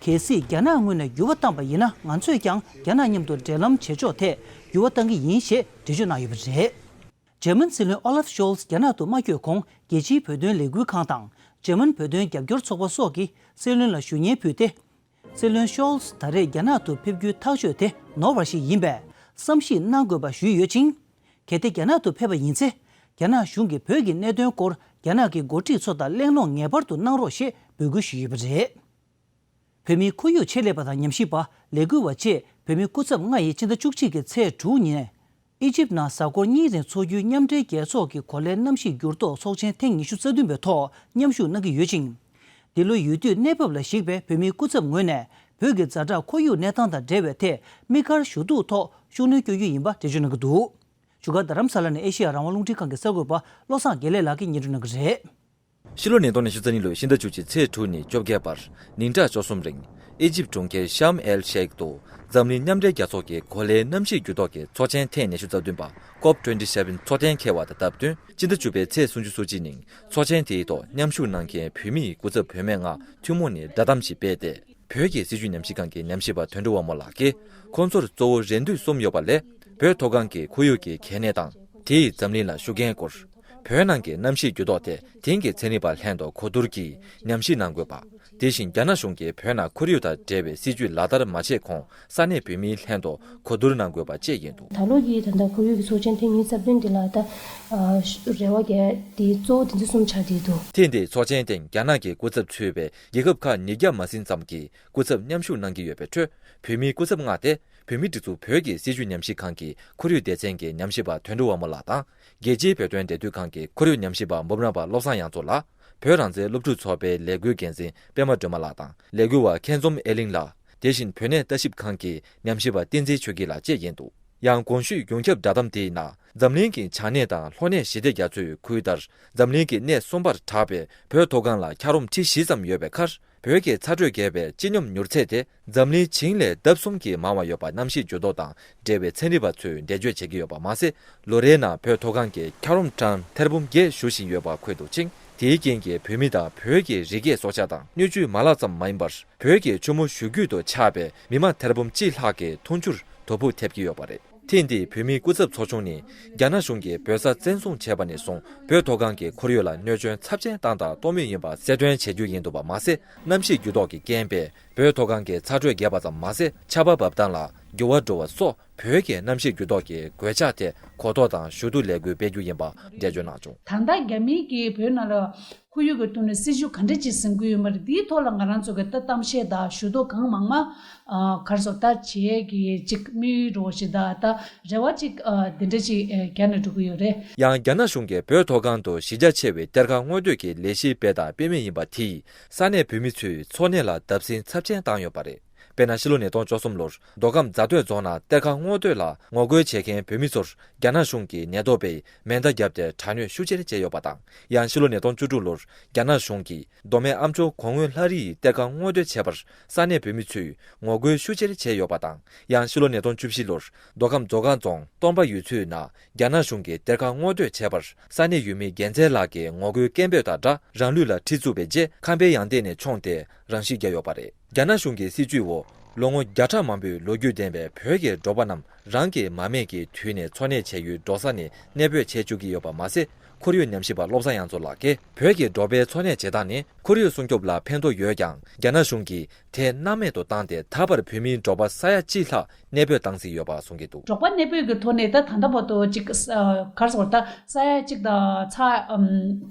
གལ་སྲིད་རྒྱ་ནག་ངོས་ནས་འགྱུར་བ་བཏང་པ་ཡིན་ན་ང་ཚོས་ཀྱང་རྒྱ་ནག་མཉམ་དུ་འབྲེལ་ལམ་བྱེད་ཕྱོགས་ཐད་འགྱུར་བ་བཏང་གི་ཡིན་ཞེས་འགྲེལ་བརྗོད་གནང་ཡོད་པ་རེད། འཇར་མན་སྲིད་བློན་ཨོ་ལབ་ཤོལ་ཚ་རྒྱ་ནག་ཏུ་མ་བསྐྱོད་གོང་རྒྱལ་སྤྱིའི་བོད་དོན་ལས་འགུལ་ཁང་དང་འཇར་མན་བོད་དོན་རྒྱབ་སྐྱོར་ཚོགས་པ་སོགས་ཀྱིས་སྲིད་བློན་ལ་ཞུ་སྙན་ཕུལ་ཏེ། སྲིད་བློན་ཤོལ་ཚ་ད་རེས་རྒྱ་ནག་ཏུ་ཕེབས་རྒྱུའི་ཐག་གཅོད་དེ་ནོར་བ་ཞིག་ཡིན་པས་བསམ་གཞིག་གནང་དགོས་པ་ཞུས་ཡོད་ཅིང་། གལ་ཏེ་རྒྱ་ནག་ཏུ་ཕེབས་པ་ཡིན་ཚེ། རྒྱ་ནག་གཞུང་གིས་བོད་ཀྱི་གནད་དོན་སྐོར་རྒྱ་ནག་གི་འགོ་ཁྲིད་ཚོ་དང་གླེང་སློང་ངེས་པར་དུ་གནང་རོགས་ཞེས་འབོད་སྐུལ་ཞུས་ཡོད་པ་རེད། བོད་མིའི་ཁོར་ཡུག་ཆེད་ལས་པ་དང་ཉམས་ཞིབ་པ་ལས་འགུལ་བ་བཅས་བོད་མི་སྐུ་ཚབ་ལྔ་ཡིས་ཕྱི་ཟླ་བཅུ་གཅིག་གི་ཚེས་དྲུག་ཉིན། ཨི་ཇིབ་ནང་གཟའ་འཁོར་གཉིས་རིང་འཚོགས་རྒྱུའི་མཉམ་འབྲེལ་རྒྱལ་ཚོགས་ཀྱི་གོ་ལའི་གནམ་གཤིས་འགྱུར་ལྡོག་ཚོགས་ཆེན་ཐེངས་ཉི་ཤུ་རྩ་བདུན་པའི་ཐོག་མཉམ་ཞུགས་གནང་གི་ཡོད་ཅིང་། འདི་ལོ་ཡོས་བསྡུས་གནས་བབ་ལ་གཞིགས་པའི་བོད་མིའི་སྐུ་ཚབ་ངོས་ནས་བོད་ཀྱི་ཛ་དྲག་ཁོར་ཡུག་གནས་སྟངས་དང་འབྲེལ་བའི་ཐད་དམིགས་བཀར་ཞུ་གཏུག་ཐོག་ཤུགས་སྣོན་བསྐྱོན་རྒྱུ་ཡིན་པ་འགྲེལ་བརྗོད་གནང་གི་འདུག། བཞུགས་སྒར་རྡ་རམ་ས་ལ་ནས་ཨེ་ཤེ་ཡ་རང་དབང་རླུང་འཕྲིན་ཁང་གི་གསར་འགོད་པ་བློ་བཟང་དགེ་ལེགས་ལགས་ཀྱིས་སྙན་སྒྲོན་གནང་གི་རེད། ཕྱི་ལོ་ཉིས་སྟོང་ཉི་ཤུ་རྩ་གཉིས་ལོའི་ཕྱི་ཟླ་བཅུ་གཅིག་ཚེས་དྲུག་ཉིན་བཅོ་བརྒྱད་བར་ཉིན་གྲངས་བཅུ་གསུམ་རིང་ཨི་ཇིབ་གྲོང་ཁྱེར་ཤམ་ཨེལ་ཤེག་ཏུ་འཛམ་གླིང་མཉམ་འབྲེལ་རྒྱལ་ཚོགས་ཀྱི་གོ་ལའི་གནམ་གཤིས་འགྱུར་ལྡོག་གི་ཚོགས་ཆེན་ཐེངས་ཉི་ཤུ་རྩ་བདུན་པ་ཀོབ་ཊུ་ཝེན་ཊི་སེ་བེན་ཚོགས་གཏན་འཁེལ་བ་དང་སྟབས་བསྟུན་ཕྱི་ཟླ་བཅུ་པའི་ཚེས་སུམ་ཅུ་སོ་གཅིག་ཉིན་ཚོགས་ཆེན་དེའི་ཐོག་མཉམ་ཞུགས་གནང་མཁན་བོད་མིའི་སྐུ་ཚབ་བུད་མེད་ལྔ་ཐུན་མོང་ནས་བརྡ་དམ་ཞིག་སྤེལ་ཏེ། བོད་ཀྱི་སྲིད་བྱུས་ཉམས་ཞིབ་ཁང་གི་ཉམས་ཞིབ་པ་དོན་གྲུབ་དབང་མོ་ལགས་ཀྱིས་ཁོང་ཚོར་གཙོ་བོ་རེ་འདུན་གསུམ་ཡོད་པ་ལས། བོད་མཐོ་སྒང་གི་ཁོར་ཡུག་གི་གལ་གནད་དང་། དེ་ཡིས་འཛམ་གླིང་ལ་ཤུགས་རྐྱེན་སྐོར། བོད་ནང་གི་གནམ་གཤིས་འགྱུར་ལྡོག་དེ་དེང་གི་ཚན་རིག་པ་ལྷན་དུ་གོ་བསྡུར་གྱིས་ཉམས་ཞིབ་གནང་དགོས་པ། དེ་བཞིན་རྒྱ་ནག་གཞུང་གིས་བོད་ནང་ཁོར་ཡུག་དང་འབྲེལ་བའི་སྲིད་ཇུས་ལག་བསྟར་མ་བྱས་གོང་ས་གནས་བོད་མིའི་ལྷན་དུ་གོ་བསྡུར་གནང་དགོས་པ་བཅས་ཡིན་འདུག། ད་ལོ་གི་ད་ལྟ་ཁོར་ཡུག་གི་ཚོགས་ཆེན་ཐེངས་ཉི་ཤུ་རྩ་བདུན་འདི་ལ་ད་རེ་བ་རྒྱག་དེ་གཙོ་བོ་དེ་ཚོ་གསུམ་ཆགས་བསྡད་འདུག། ཐེངས་འདིའི་ཚོགས་ཆེན་སྟེང་རྒྱ་ནག་གི་སྐུ་ཚབ་ཚུད་པའི་རྒྱལ་ཁབ་ཁག་ཉིས་བརྒྱ་མ་ཟིན་ཙམ་གྱིས་སྐུ་ཚབ་མཉམ་ཞུགས་གནང་གི་ཡོད་པའི་ཁྲོད་བོད་མིའི་སྐུ་ཚབ་ལྔ་སྟེ། བོད་མིའི་སྒྲིག་འཛུགས་བོད་ཀྱི་སྲིད་བྱུས་ཉམས་ཞིབ་ཁང་གི་ཁོར་ཡུག་སྡེ་ཚན་གྱི་ཉམས་ཞིབ་པ་དོན་གྲུབ་དབང་མོ་ལགས་དང་། རྒྱལ་སྤྱིའི་བོད་དོན་འབྲེལ་མཐུད་ཁང་གི་ཁོར་ཡུག་ཉམས་ཞིབ་པ་འབུམ་རམས་པ་བློ་བཟང་དབྱངས་མཚོ་ལགས། བོད་རང་བཙན་སློབ་ཕྲུག་ཚོགས་པའི་ལས་འགུལ་འགན་འཛིན་པད་མ་སྒྲོལ་མ་ལགས་དང་ལས་འགུལ་བ་མཁས་འཛོམས་ཨེ་གླིང་ལགས། དེ་བཞིན་བོད་གནས་ལྟ་ཞིབ་ཁང་གི་ཉམས་ཞིབ་པ་བསྟན་འཛིན་ཆོས་སྐྱིད་ལགས་བཅས་ཡིན་འདུག། ཡང་གོང་ཞུས་ཡོངས་ཁྱབ་བརྡ་དམ་དེའི་ནང་འཛམ་གླིང་གི་བྱང་སྣེ་དང་ལྷོ་སྣེ་ཞི་བདེ་རྒྱ་མཚོའི་ཁུལ་ལྟར་འཛམ་གླིང་གི་སྣེ་གསུམ་པར་གྲགས་པའི་བོད་མཐོ་སྒང་ལ་འཁྱགས་རོམ་ཁྲི་བཞི་ཙམ་ཡོད་པའི་ཁར། བོད་ཀྱི་ཚ་དྲོད་རྒྱས་པའི་སྤྱི་སྙོམས་མྱུར་ཚད་དེ་འཛམ་གླིང་བྱིངས་ལས་ལྡབ་གསུམ་གྱིས་མང་བ་ཡོད་པ་གནམ་གཤིས་འགྱུར་ལྡོག་དང་འབྲེལ་བའི་ཚན་རིག་པ་ཚོས་འགྲེལ་བརྗོད་བྱེད་ཀྱི་ཡོད་པ་མ་ཟད། ལོ་རེའི་ནང་བོད་མཐོ་སྒང་གི་འཁྱགས་རོམ་གྲངས་ཐེར་འབུམ་བརྒྱད་ཞུ་བཞིན་ཡོད་པ་འཁོད་འདུག་ཅིང་ དེའི་རྐྱེན་གྱིས་བོད་མི་དང་བོད་ཀྱི་རི་སྐྱེས་སྲོག་ཆགས་དང་སྣོད་བཅུད་མ་ལག་ཙམ་མ་ཡིན་པར། བོད་ཀྱི་ཆུ་མོ་བཞུར་རྒྱུད་དུ་ཆགས་པའི་མི་མང་ཐེར་འབུམ་གཅིག་ལྷག་གི་འཐུང་ཆུར་དོ་ཕོག་ཐེབས་ཀྱི་ཡོད་པ་རེད། ཐེངས་འདིའི་བོད་མིའི་སྐུ་ཚབ་ཚོགས་ཆུང་ནི། རྒྱ་ནག་གཞུང་གིས་བོད་ས་བཙན་བཟུང་བྱས་པ་ནས་བཟུང་། བོད་མཐོ་སྒང་གི་ཁོར་ཡུག་ལ་གནོད་སྐྱོན་ཚབས་ཆེན་བཏང་དང་གཏོང་མུས་ཡིན་པ་གསལ་སྟོན་བྱེད་རྒྱུ་ཡིན་འདུག་པ་མ་ཟད། གནམ་གཤིས་འགྱུར་ལྡོག་གི་རྐྱེན་པས། བོད་མཐོ་སྒང་གི་ཚ་དྲོད་རྒྱས་པ་ཙམ་མ་ཟད། ཆར་པ་འབབ་སྟངས་ལ་འགྱུར་བ་འགྲོ་བ་སོགས། བོད་ཀྱི་གནམ་གཤིས་འགྱུར་ལྡོག་གི་གོད་ཆག་ཐད་གོ་རྟོགས་དང་ཞུ་གཏུག་ལས་འགུལ་སྤེལ་རྒྱུ་ཡིན་པ་འགྲེལ་བརྗོད་གནང་བྱུང་། ད་ལྟ་རྒྱ་མིའི་གི་བོད་ནང་ལ་ཁོར་ཡུག་གི་ཐོག་ནས་སྲིད་ཇུས་ག་འདྲ་ཅིག་འཛིན་གྱི་ཡོད་མ་རེད། འདིའི་ཐོག་ལ་ང་རང་ཚོ་གི་ད་གཏམ་བཤད་དང་ཞུ་གཏུག་གང་མང་མང་། ཨ། ག་རེ་ཟེར། ད་བྱེད་ཀྱི་ཅིག་དམིགས་ཡུལ་རོ་ཞིག་དང་ད་རེ་བ་ཅིག་ཨ། འདི་འདྲ་ཅིག་ཨེ། རྒྱག་ནས་འགྲོ་གི་ཡོད་རེད། ཡང་རྒྱ་ནག་གཞུང་གིས་བོད་མཐོ་སྒང་དུ་གཞི་རྒྱ་ཆེ་བའི་གཏེར་ཁ་སྔོག་འདོན་གྱི་ལས་གཞི་སྤེལ་དང་སྤེལ་མུས་ཡིན་པ་དེས། ས་གནས་བོད་མི་ཚོའི་འཚོ་གནས་ལ་བརྡབ་གསིག་ཚབས་ཆེན་བཏང་ཡོད་པ་རེད། དཔེར་ན། ཕྱི་ལོ་ཉིས་སྟོང་བཅུ་གསུམ་ལོར་མདོ་ཁམས་རྫ་སྟོད་རྫོང་ནང་གཏེར་ཁ་སྔོག་འདོན་ལ་ངོ་རྒོལ་བྱེད་མཁན་བོད་མི་ཚོར་རྒྱ་ནག་གཞུང་གིས་ཉེན་རྟོག་པས་མེ་མདའ་བརྒྱབ་སྟེ་དྲག་གནོན་ཤུགས་ཆེར་བྱས་ཡོད་པ་དང་། ཡང་ཕྱི་ལོ་ཉིས་སྟོང་བཅུ་དྲུག་ལོར་རྒྱ་ནག་གཞུང་གིས་མདོ་སྨད་ཨ་མཆོག་གོང་འོག་ལྷ་རི་ཡི་གཏེར་ཁ་སྔོག་འདོན་བྱས་པར་ས་གནས་བོད་མི་ཚོས་ངོ་རྒོལ་ཤུགས་ཆེར་བྱས་ཡོད་པ་དང་། ཡང་ཕྱི་ལོ་ཉིས་སྟོང་བཅུ་བཞི་ལོར་མདོ་ཁམས་མཛོ་སྒང་རྫོང་སྟོང་པ་ཡུལ་ཚོའི་ནང་རྒྱ་ནག་གཞུང་གིས་གཏེར་ཁ་སྔོག་འདོན་བྱས་པར་ས་གནས་ཡུལ་མི་རྒྱལ་མཚན་ལགས་ཀྱིས་ངོ་རྒོལ་སྐད་འབོད་དང་སྦྲགས་རང་ལུས་ལ་གྲི་བཙུགས་པའི་རྗེས་ཁང་པའི་ཡང་སྟེང་ནས་མཆོངས་ཏེ་རང་ཤི་བརྒྱབ་ཡོད་པ་རེད། རྒྱ་ནག་གཞུང་གི་སྲིད་བྱུས་འོག་ལོ་ངོ་བརྒྱ་ཕྲག་མང་པོའི་ལོ་རྒྱུས་ལྡན་པའི་བོད་ཀྱི་འབྲོག་པ་རྣམས་རང་གི་མ་སྨད་ཀྱི་དུས་ནས་འཚོ་གནས་བྱས་ཡུལ་འབྲོག་ས་ནས་གནས་སྤོས་བྱེད་བཅུག་གི་ཡོད་པ་མ་ཟད། ཁོར་ཡུག་ཉམས་ཞིབ་པ་བློ་བཟང་དབྱངས་མཚོ་ལགས་ཀྱིས། བོད་ཀྱི་འབྲོག་པའི་འཚོ་གནས་བྱེད་སྟངས་ནི་ཁོར་ཡུག་སྲུང་སྐྱོབ་ལ་ཕན་ཐོགས་ཡོད་ཀྱང་། རྒྱ་ནག་གཞུང་གིས་དེ་སྣང་མེད་དུ་བཏང་སྟེ། ད་བར་བོད་མིའི་འབྲོག་པ་ས་ཡ་གཅིག་ལྷག་གནས་སྤོས་བཏང་ཟིན་ཡོད་པ་གསུང་གི་འདུག། འབྲོག་པ་གནས་སྤོས་ཀྱི་ཐོག་ནས་ད་ད་ལྟ་བར་དུ་ཅིག་ཨ། ག་རེ་ཟེར། ད་ས་ཡ་གཅིག་དང་ཚ་ཨམ།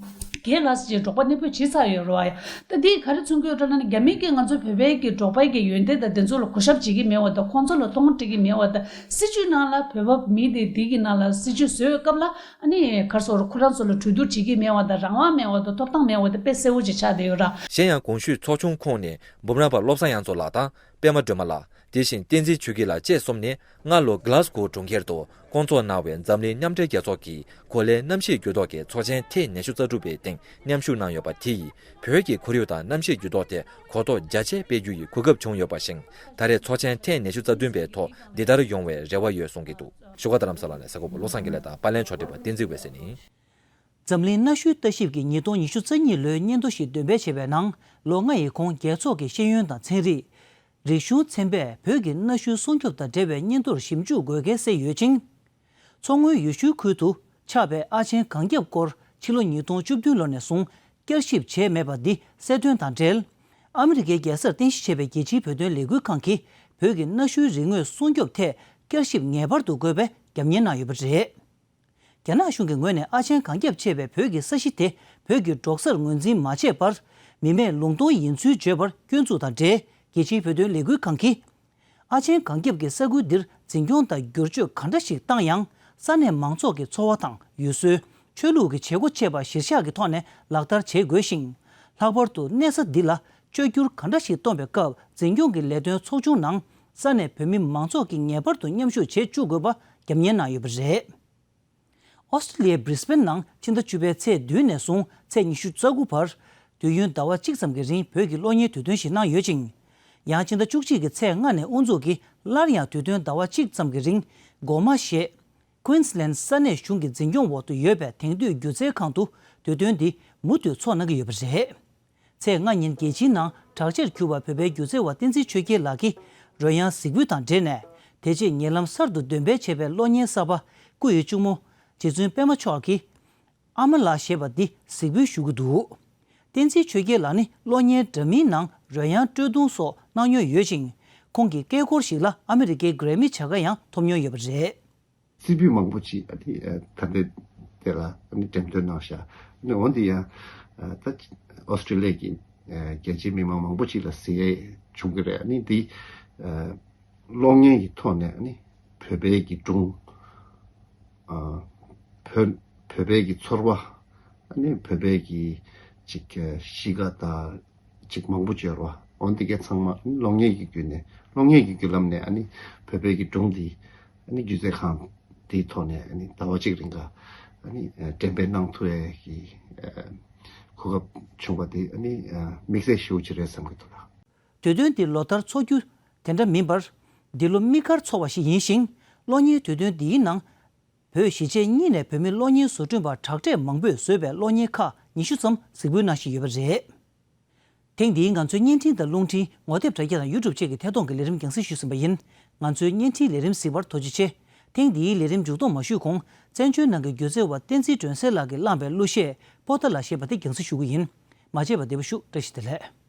བརྒྱད་ལྷག་ཅིག་འབྲོག་པ་གནས་སྤོས་བྱས་ཚར་ཡོད་རེད་བ། ད་འདི་ག་རེ་མཚོན་གྱི་ཡོད་ལབ་ན། རྒྱ་མི་གིས་ང་ཚོ་བོད་པའི་གི་འབྲོག་པའི་གི་ཡོན་ཏན་དང་དེ་ཚོ་ལ་གུས་ཞབས་བྱེད་ཀྱི་མེད་པ་དང་། ཁོང་ཚོ་ལ་གདོང་སྤྲད་ཀྱི་མེད་པ་དང་། སྲིད་བྱུས་ནང་ལ་བོད་པ་མི་དེ་དེ་གི་ནང་ལ་སྲིད་བྱུས་བཟོས་སྐབས་ལ་ཨ་ནི་ག་རེ་ཟེར། ཁོ་རང་ཚོ་ལ་གྲོས་བསྡུར་བྱེད་ཀྱི་མེད་པ་དང་། རང་དབང་མེད་པ་དང་ཐོབ་ཐང་མེད་པ་དེ་དཔེ་གསལ་པོ་ཅིག་ཆགས་བསྡད་ཡོད་ར། གཞན་ཡང་། གོང་ཞུས་ཚོགས་ཆུང་ཁོངས་ནས་འབུམ་རམས་པ་བློ་བཟང་དབྱངས་མཚོ་ལགས་དང་། པད་མ་སྒྲོལ་མ་ལགས། དེ་བཞིན་བསྟན་འཛིན་ཆོས་སྐྱིད་ལགས་བཅས་གསུམ་ནི་སྔ་ལོ་གྷི་ལཱ་སྒོ་གྲོང་ཁྱེར་དུ་བསྐོང་ཚོགས་གནང་བའི་འཛམ་གླིང་མཉམ་འབྲེལ་རྒྱལ་ཚོགས་ཀྱི་གོ་ལའི་གནམ་གཤིས་འགྱུར་ལྡོག་གི་ཚོགས་ཆེན་ཐེངས་ཉི་ཤུ་རྩ་དྲུག་པའི་སྟེང་མཉམ་ཞུགས་གནང་ཡོད་པ་དེ་ཡིས། བོད་ཀྱི་ཁོར་ཡུག་དང་གནམ་གཤིས་འགྱུར་ལྡོག་ཐད་གོ་རྟོགས་རྒྱ་ཆེ་སྤེལ་རྒྱུ་ཡི་གོ་སྐབས་བྱུང་ཡོད་པ་བཞིན། ད་རེས་ཚོགས་ཆེན་ཐེངས་ཉི་ཤུ་རྩ་བདུན་པའི་ཐོག་འདི་ལྟར་ཡོང་བའི་རེ་བ་ཡོད་གསུང་གི་འདུག། བཞུགས་སྒར་རྡ་རམ་ས་ལ་ནས་གསར་འགོད་པ་བློ་བཟང་དགེ་ལེགས་དང་། པར་ལེན་ཕྱོགས་སྒྲིག་པ་བསྟན་འཛིན་འོད་ཟེར་ནས། འཛམ་གླིང་གནའ་ཤུལ་ལྟ་ཞིབ་ཀྱིས་ཉིས་སྟོང་ཉི་ཤུ་རྩ་གཉིས་ལོའི་སྙན་ཐོ་ཞིག་འདོན་སྤེལ་བྱས་པའི་ནང་། ལོ་ལྔ་ཡི་གོང་རྒྱལ་ཚོགས་ཀྱི་ཤེས་ཡོན་དང་ཚན་རིག་རིག་གཞུང་ཚན་པས་བོད་ཀྱི་གནའ་ཤུལ་སྲུང་སྐྱོབ་དང་འབྲེལ་བའི་སྙན་ཐོར་ཞིབ་འཇུག་དགོས་གལ་གསལ་ཡོད་ཅིང་། མཚོ་སྔོན་ཡུལ་ཤུལ་ཁུལ་དུ་ཆགས་པའི་ཨ་ཆེན་གངས་རྒྱབ་སྐོར་ཕྱི་ལོ་ཉིས་སྟོང་བཅུ་བདུན་ལོ་ནས་བཟུང་བསྐྱར་ཞིབ་བྱས་མེད་པ་འདི་གསལ་སྟོན་དང་འབྲེལ། ཨ་མི་རི་ཀའི་རྒྱལ་སར་རྟེན་གཞི་བྱས་པའི་རྒྱལ་སྤྱིའི་བོད་དོན་ལས་འགུལ་ཁང་གིས་བོད་ཀྱི་གནའ་ཤུལ་རིག་དངོས་སྲུང་སྐྱོབ་ཐད་བསྐྱར་ཞིབ་ངེས་པར་དུ་དགོས་པའི་རྒྱབ་གཉེར་གནང་ཡོད་པ་རེད། རྒྱ་ནག་གཞུང་གི་ངོས་ནས་ཨ་ཆེན་གངས་རྒྱབ་ཅེས་པའི་བོད་ཀྱི་ས་གཞི་དེ་བོད་ཀྱི་འབྲོག་སར་ངོས་འཛིན་མ་བྱས་པར། མི་མེད་ལུང་སྟོང་ཡིན་ཚུལ་བརྗོད་པར་སྐྱོན་འཛུགས་དང་འབྲེལ། རྒྱལ་སྤྱིའི་བོད་དོན་ལས་འགུལ་ཁང་གིས། ཨ་ཆེན་གངས་རྒྱབ་ཀྱི་ས་ཁུལ་འདིར་འཛིན་སྐྱོང་དང་བསྒྱུར་བཅོས་ག་འདྲ་ཞིག་བཏང་ཡང་། ས་གནས་མང་ཚོགས་ཀྱི་འཚོ་བ་དང་ཡུལ་སྲོལ། ཆོས་ལུགས་ཀྱི་བྱེད་སྒོ་བཅས་པ་གཞིར་བཞག་གི་ཐོག་ནས་ལག་བསྟར་བྱེད་དགོས་ཤིང་། ལྷག་པར་དུ་གནས་ས་འདི་ལ་བཅོས་བསྒྱུར་ག་འདྲ་ཞིག་གཏོང་བའི་སྐབས། འཛིན་སྐྱོང་གི་ལས་དོན་ཚོགས་ཆུང་ནང་ས་གནས་བོད་མི་མང་ཚོགས་ཀྱིས་ངེས་པར་དུ་མཉམ་ཞུགས་བྱེད་བཅུག་དགོས་པ་རྒྱབ་གཉེར་གནང་ཡོད་པ་རེད། ཨོ་སི་ཀྲི་ལི་ཡའི་བྷི་རི་སི་བྷེན་ནང་ཕྱི་ཟླ་བཅུ་པའི་ཚེས་བདུན་ནས་བཟུང་ཚེས་ཉི་ཤུ་རྩ་དགུ་བར། དུས་ཡུན་ཟླ་བ་གཅིག་ཙམ་གྱི་རིང་བོད་ཀྱི་གློག་བརྙན་དུས་སྟོན་ཞིག་གནང་ཡོད་ཅིང་། ཡང་ཕྱི་ཟླ་བཅུ་གཅིག་གི་ཚེས་ལྔ་ནས་དབུ་འཛུགས་ཀྱིས་སླར་ཡང་དུས་སྟོན་ཟླ་བ་གཅིག་ཙམ་གྱི་རིང་སྒོ་མ་ཞེས། Queensland ས་གནས་གཞུང་གི་འཛིན་སྐྱོང་འོག་ཏུ་ཡོད་པའི་དེང་དུས་སྒྱུ་རྩལ་ཁང་དུ་དུས་སྟོན་འདི་མུ་མཐུད་འཚོགས་གནང་གི་ཡོད་པ་རེད། ཚེས་ལྔ་ཉིན་རྒྱལ་སྤྱིའི་ནང་གྲགས་ཆེར་གྱུར་པ་བོད་པའི་སྒྱུ་རྩལ་བ་བསྟན་འཛིན་ཆོས་རྒྱལ་ལགས་ཀྱིས་རོལ་དབྱངས་གཟིགས་འབུལ་དང་འབྲེལ་ནས། དེ་རྗེས་ཉེ་ལམ་གསར་དུ་འདོན་སྤེལ་བྱས་པའི་གློག་བརྙན་གསར་པ་སྐུ་ཡི་གཅུང་མོ་རྗེ་བཙུན་པད་མ་མཆོག་གི་ཨ་མ་ལགས་ཞེས་པ་འདི་གཟིགས་འབུལ་ཞུ་གི་འདུག། བསྟན་འཛིན་ཆོས་རྒྱལ་ལགས་ནི་གློག་བརྙན་འདྲ་མིན་ནང་རོལ་དབྱངས་དཀྲོལ་རྡུང་སོགས་གནང་མྱོང་ཡོད་ཅིང་། ཁོང་གི་སྐད་འཁོར་ཞིག་ལ་ཨ་མི་རི་ཀའི་གྷི་རེ་མི་བྱ་དགའ་ཡང་ཐོབ་མྱོང་ཡོད་པ་རེད། རྩིས་འབུལ་མང་པོ་ཅིག་ཨ་ནི་ད་ལྟའི་དེ་ལ་ཨ་ནི་འགྲེམས་སྟོན་གནང་ཤག། ཨ་ནི་འོན་ཏེ་ཡང་ད་ཨོ་སི་ཀྲི་ལི་ཡ་གི་རྒྱལ་སྤྱིའི་མི་མང་མང་པོ་ཅིག་ལ་གཟིགས་ཡས་བྱུང་གི་རེད། ཨ་ནི་འདི་གློག་བརྙན་གྱི་ཐོག་ནས་ཨ་ནི་བོད་པའི་གི་སྒྲུང་། བོད་བོད་པའི་གི་ཚོར་བ། ཨ་ནི་བོད་པའི་གི་ཅིག་གི་གཤིས་ཀ་དང་། ཅིག་མང་པོ་ཅིག་ཡོད་རེད་བ། འོན་ཏེ་གལ་ཚང་མ་གློག་བརྙན་གྱི་བརྒྱུད་ནས། གློག་བརྙན་གྱི་བརྒྱུད་ལམ་ནས་ཨ་ནི་བོད་པའི་གི་སྒྲུང་འདི་ཨ་ནི་སྒྱུ་རྩལ་ཁང་དེའི་ཐོག་ནས་ཨ་ནི་ཟླ་བ་གཅིག་རིང་ག་ཨ་ནི་འགྲེམས་སྤེལ་གནང་ཐུབ་ཡས་ཀྱི་གོ་སྐབས་བྱུང་བ་དེ་ཨ་ནི་དམིགས་བསལ་ཞེ་པོ་ཅིག་རེད་བསམ་གྱི་འདུག་ལགས། དུས་སྟོན་འདི་ལོ་ལྟར་འཚོགས་རྒྱུ་དེ་འདྲ་མིན་པར། འདི་ལོ་དམིགས་བཀར་འཚོགས་པ་ཞིག་ཡིན་ཞིང་། གློག་བརྙན་དུས་སྟོན་འདིའི་ནང་། བོད་གཞིས་བྱེས་གཉིས་ནས་བོད་མི་གློག་བརྙན་བཟོ་སྐྲུན་པ་དྲག་གྲས་མང་པོས་བཟོས་པའི་གློག་བརྙན་ཁག་ ཉི་ཤུ་ཙམ་གཟིགས་འབུལ་གནང་བཞིན་ཡོད་པ་རེད། ཐེངས་འདིའི་ང་ཚོའི་བརྙན་འཕྲིན་དང་རླུང་འཕྲིན། ངོ་དེབ་དྲ་རྒྱ་དང་ཡུ་ཊུབ་བཅས་ཀྱི་ཐད་གཏོང་གི་ལས་རིམ་རྒྱང་སྲིང་ཞུས་ཟིན་པ་ཡིན། ང་ཚོའི་བརྙན་འཕྲིན་ལས་རིམ་གཟིགས་པར་ཐུགས་རྗེ་ཆེ། ཐེངས་འདིའི་ལས་རིམ་མཇུག་སྡོམ་མ་ཞུས་གོང་། བཙན་བྱོལ་ནང་གི་སྒྱུ་རྩལ་བ་བསྟན་འཛིན་སྒྲོན་གསལ་ལགས་ཀྱིས་བླངས་པའི་གླུ་གཞས་པོ་ཏཱ་ལ་ཞེས་པ་དེ་རྒྱང་སྲིང་ཞུ་གི་ཡིན། མ་མཇལ་བར་བདེ་པོ་བཞུགས། བཀྲ་ཤིས་བདེ་ལེགས།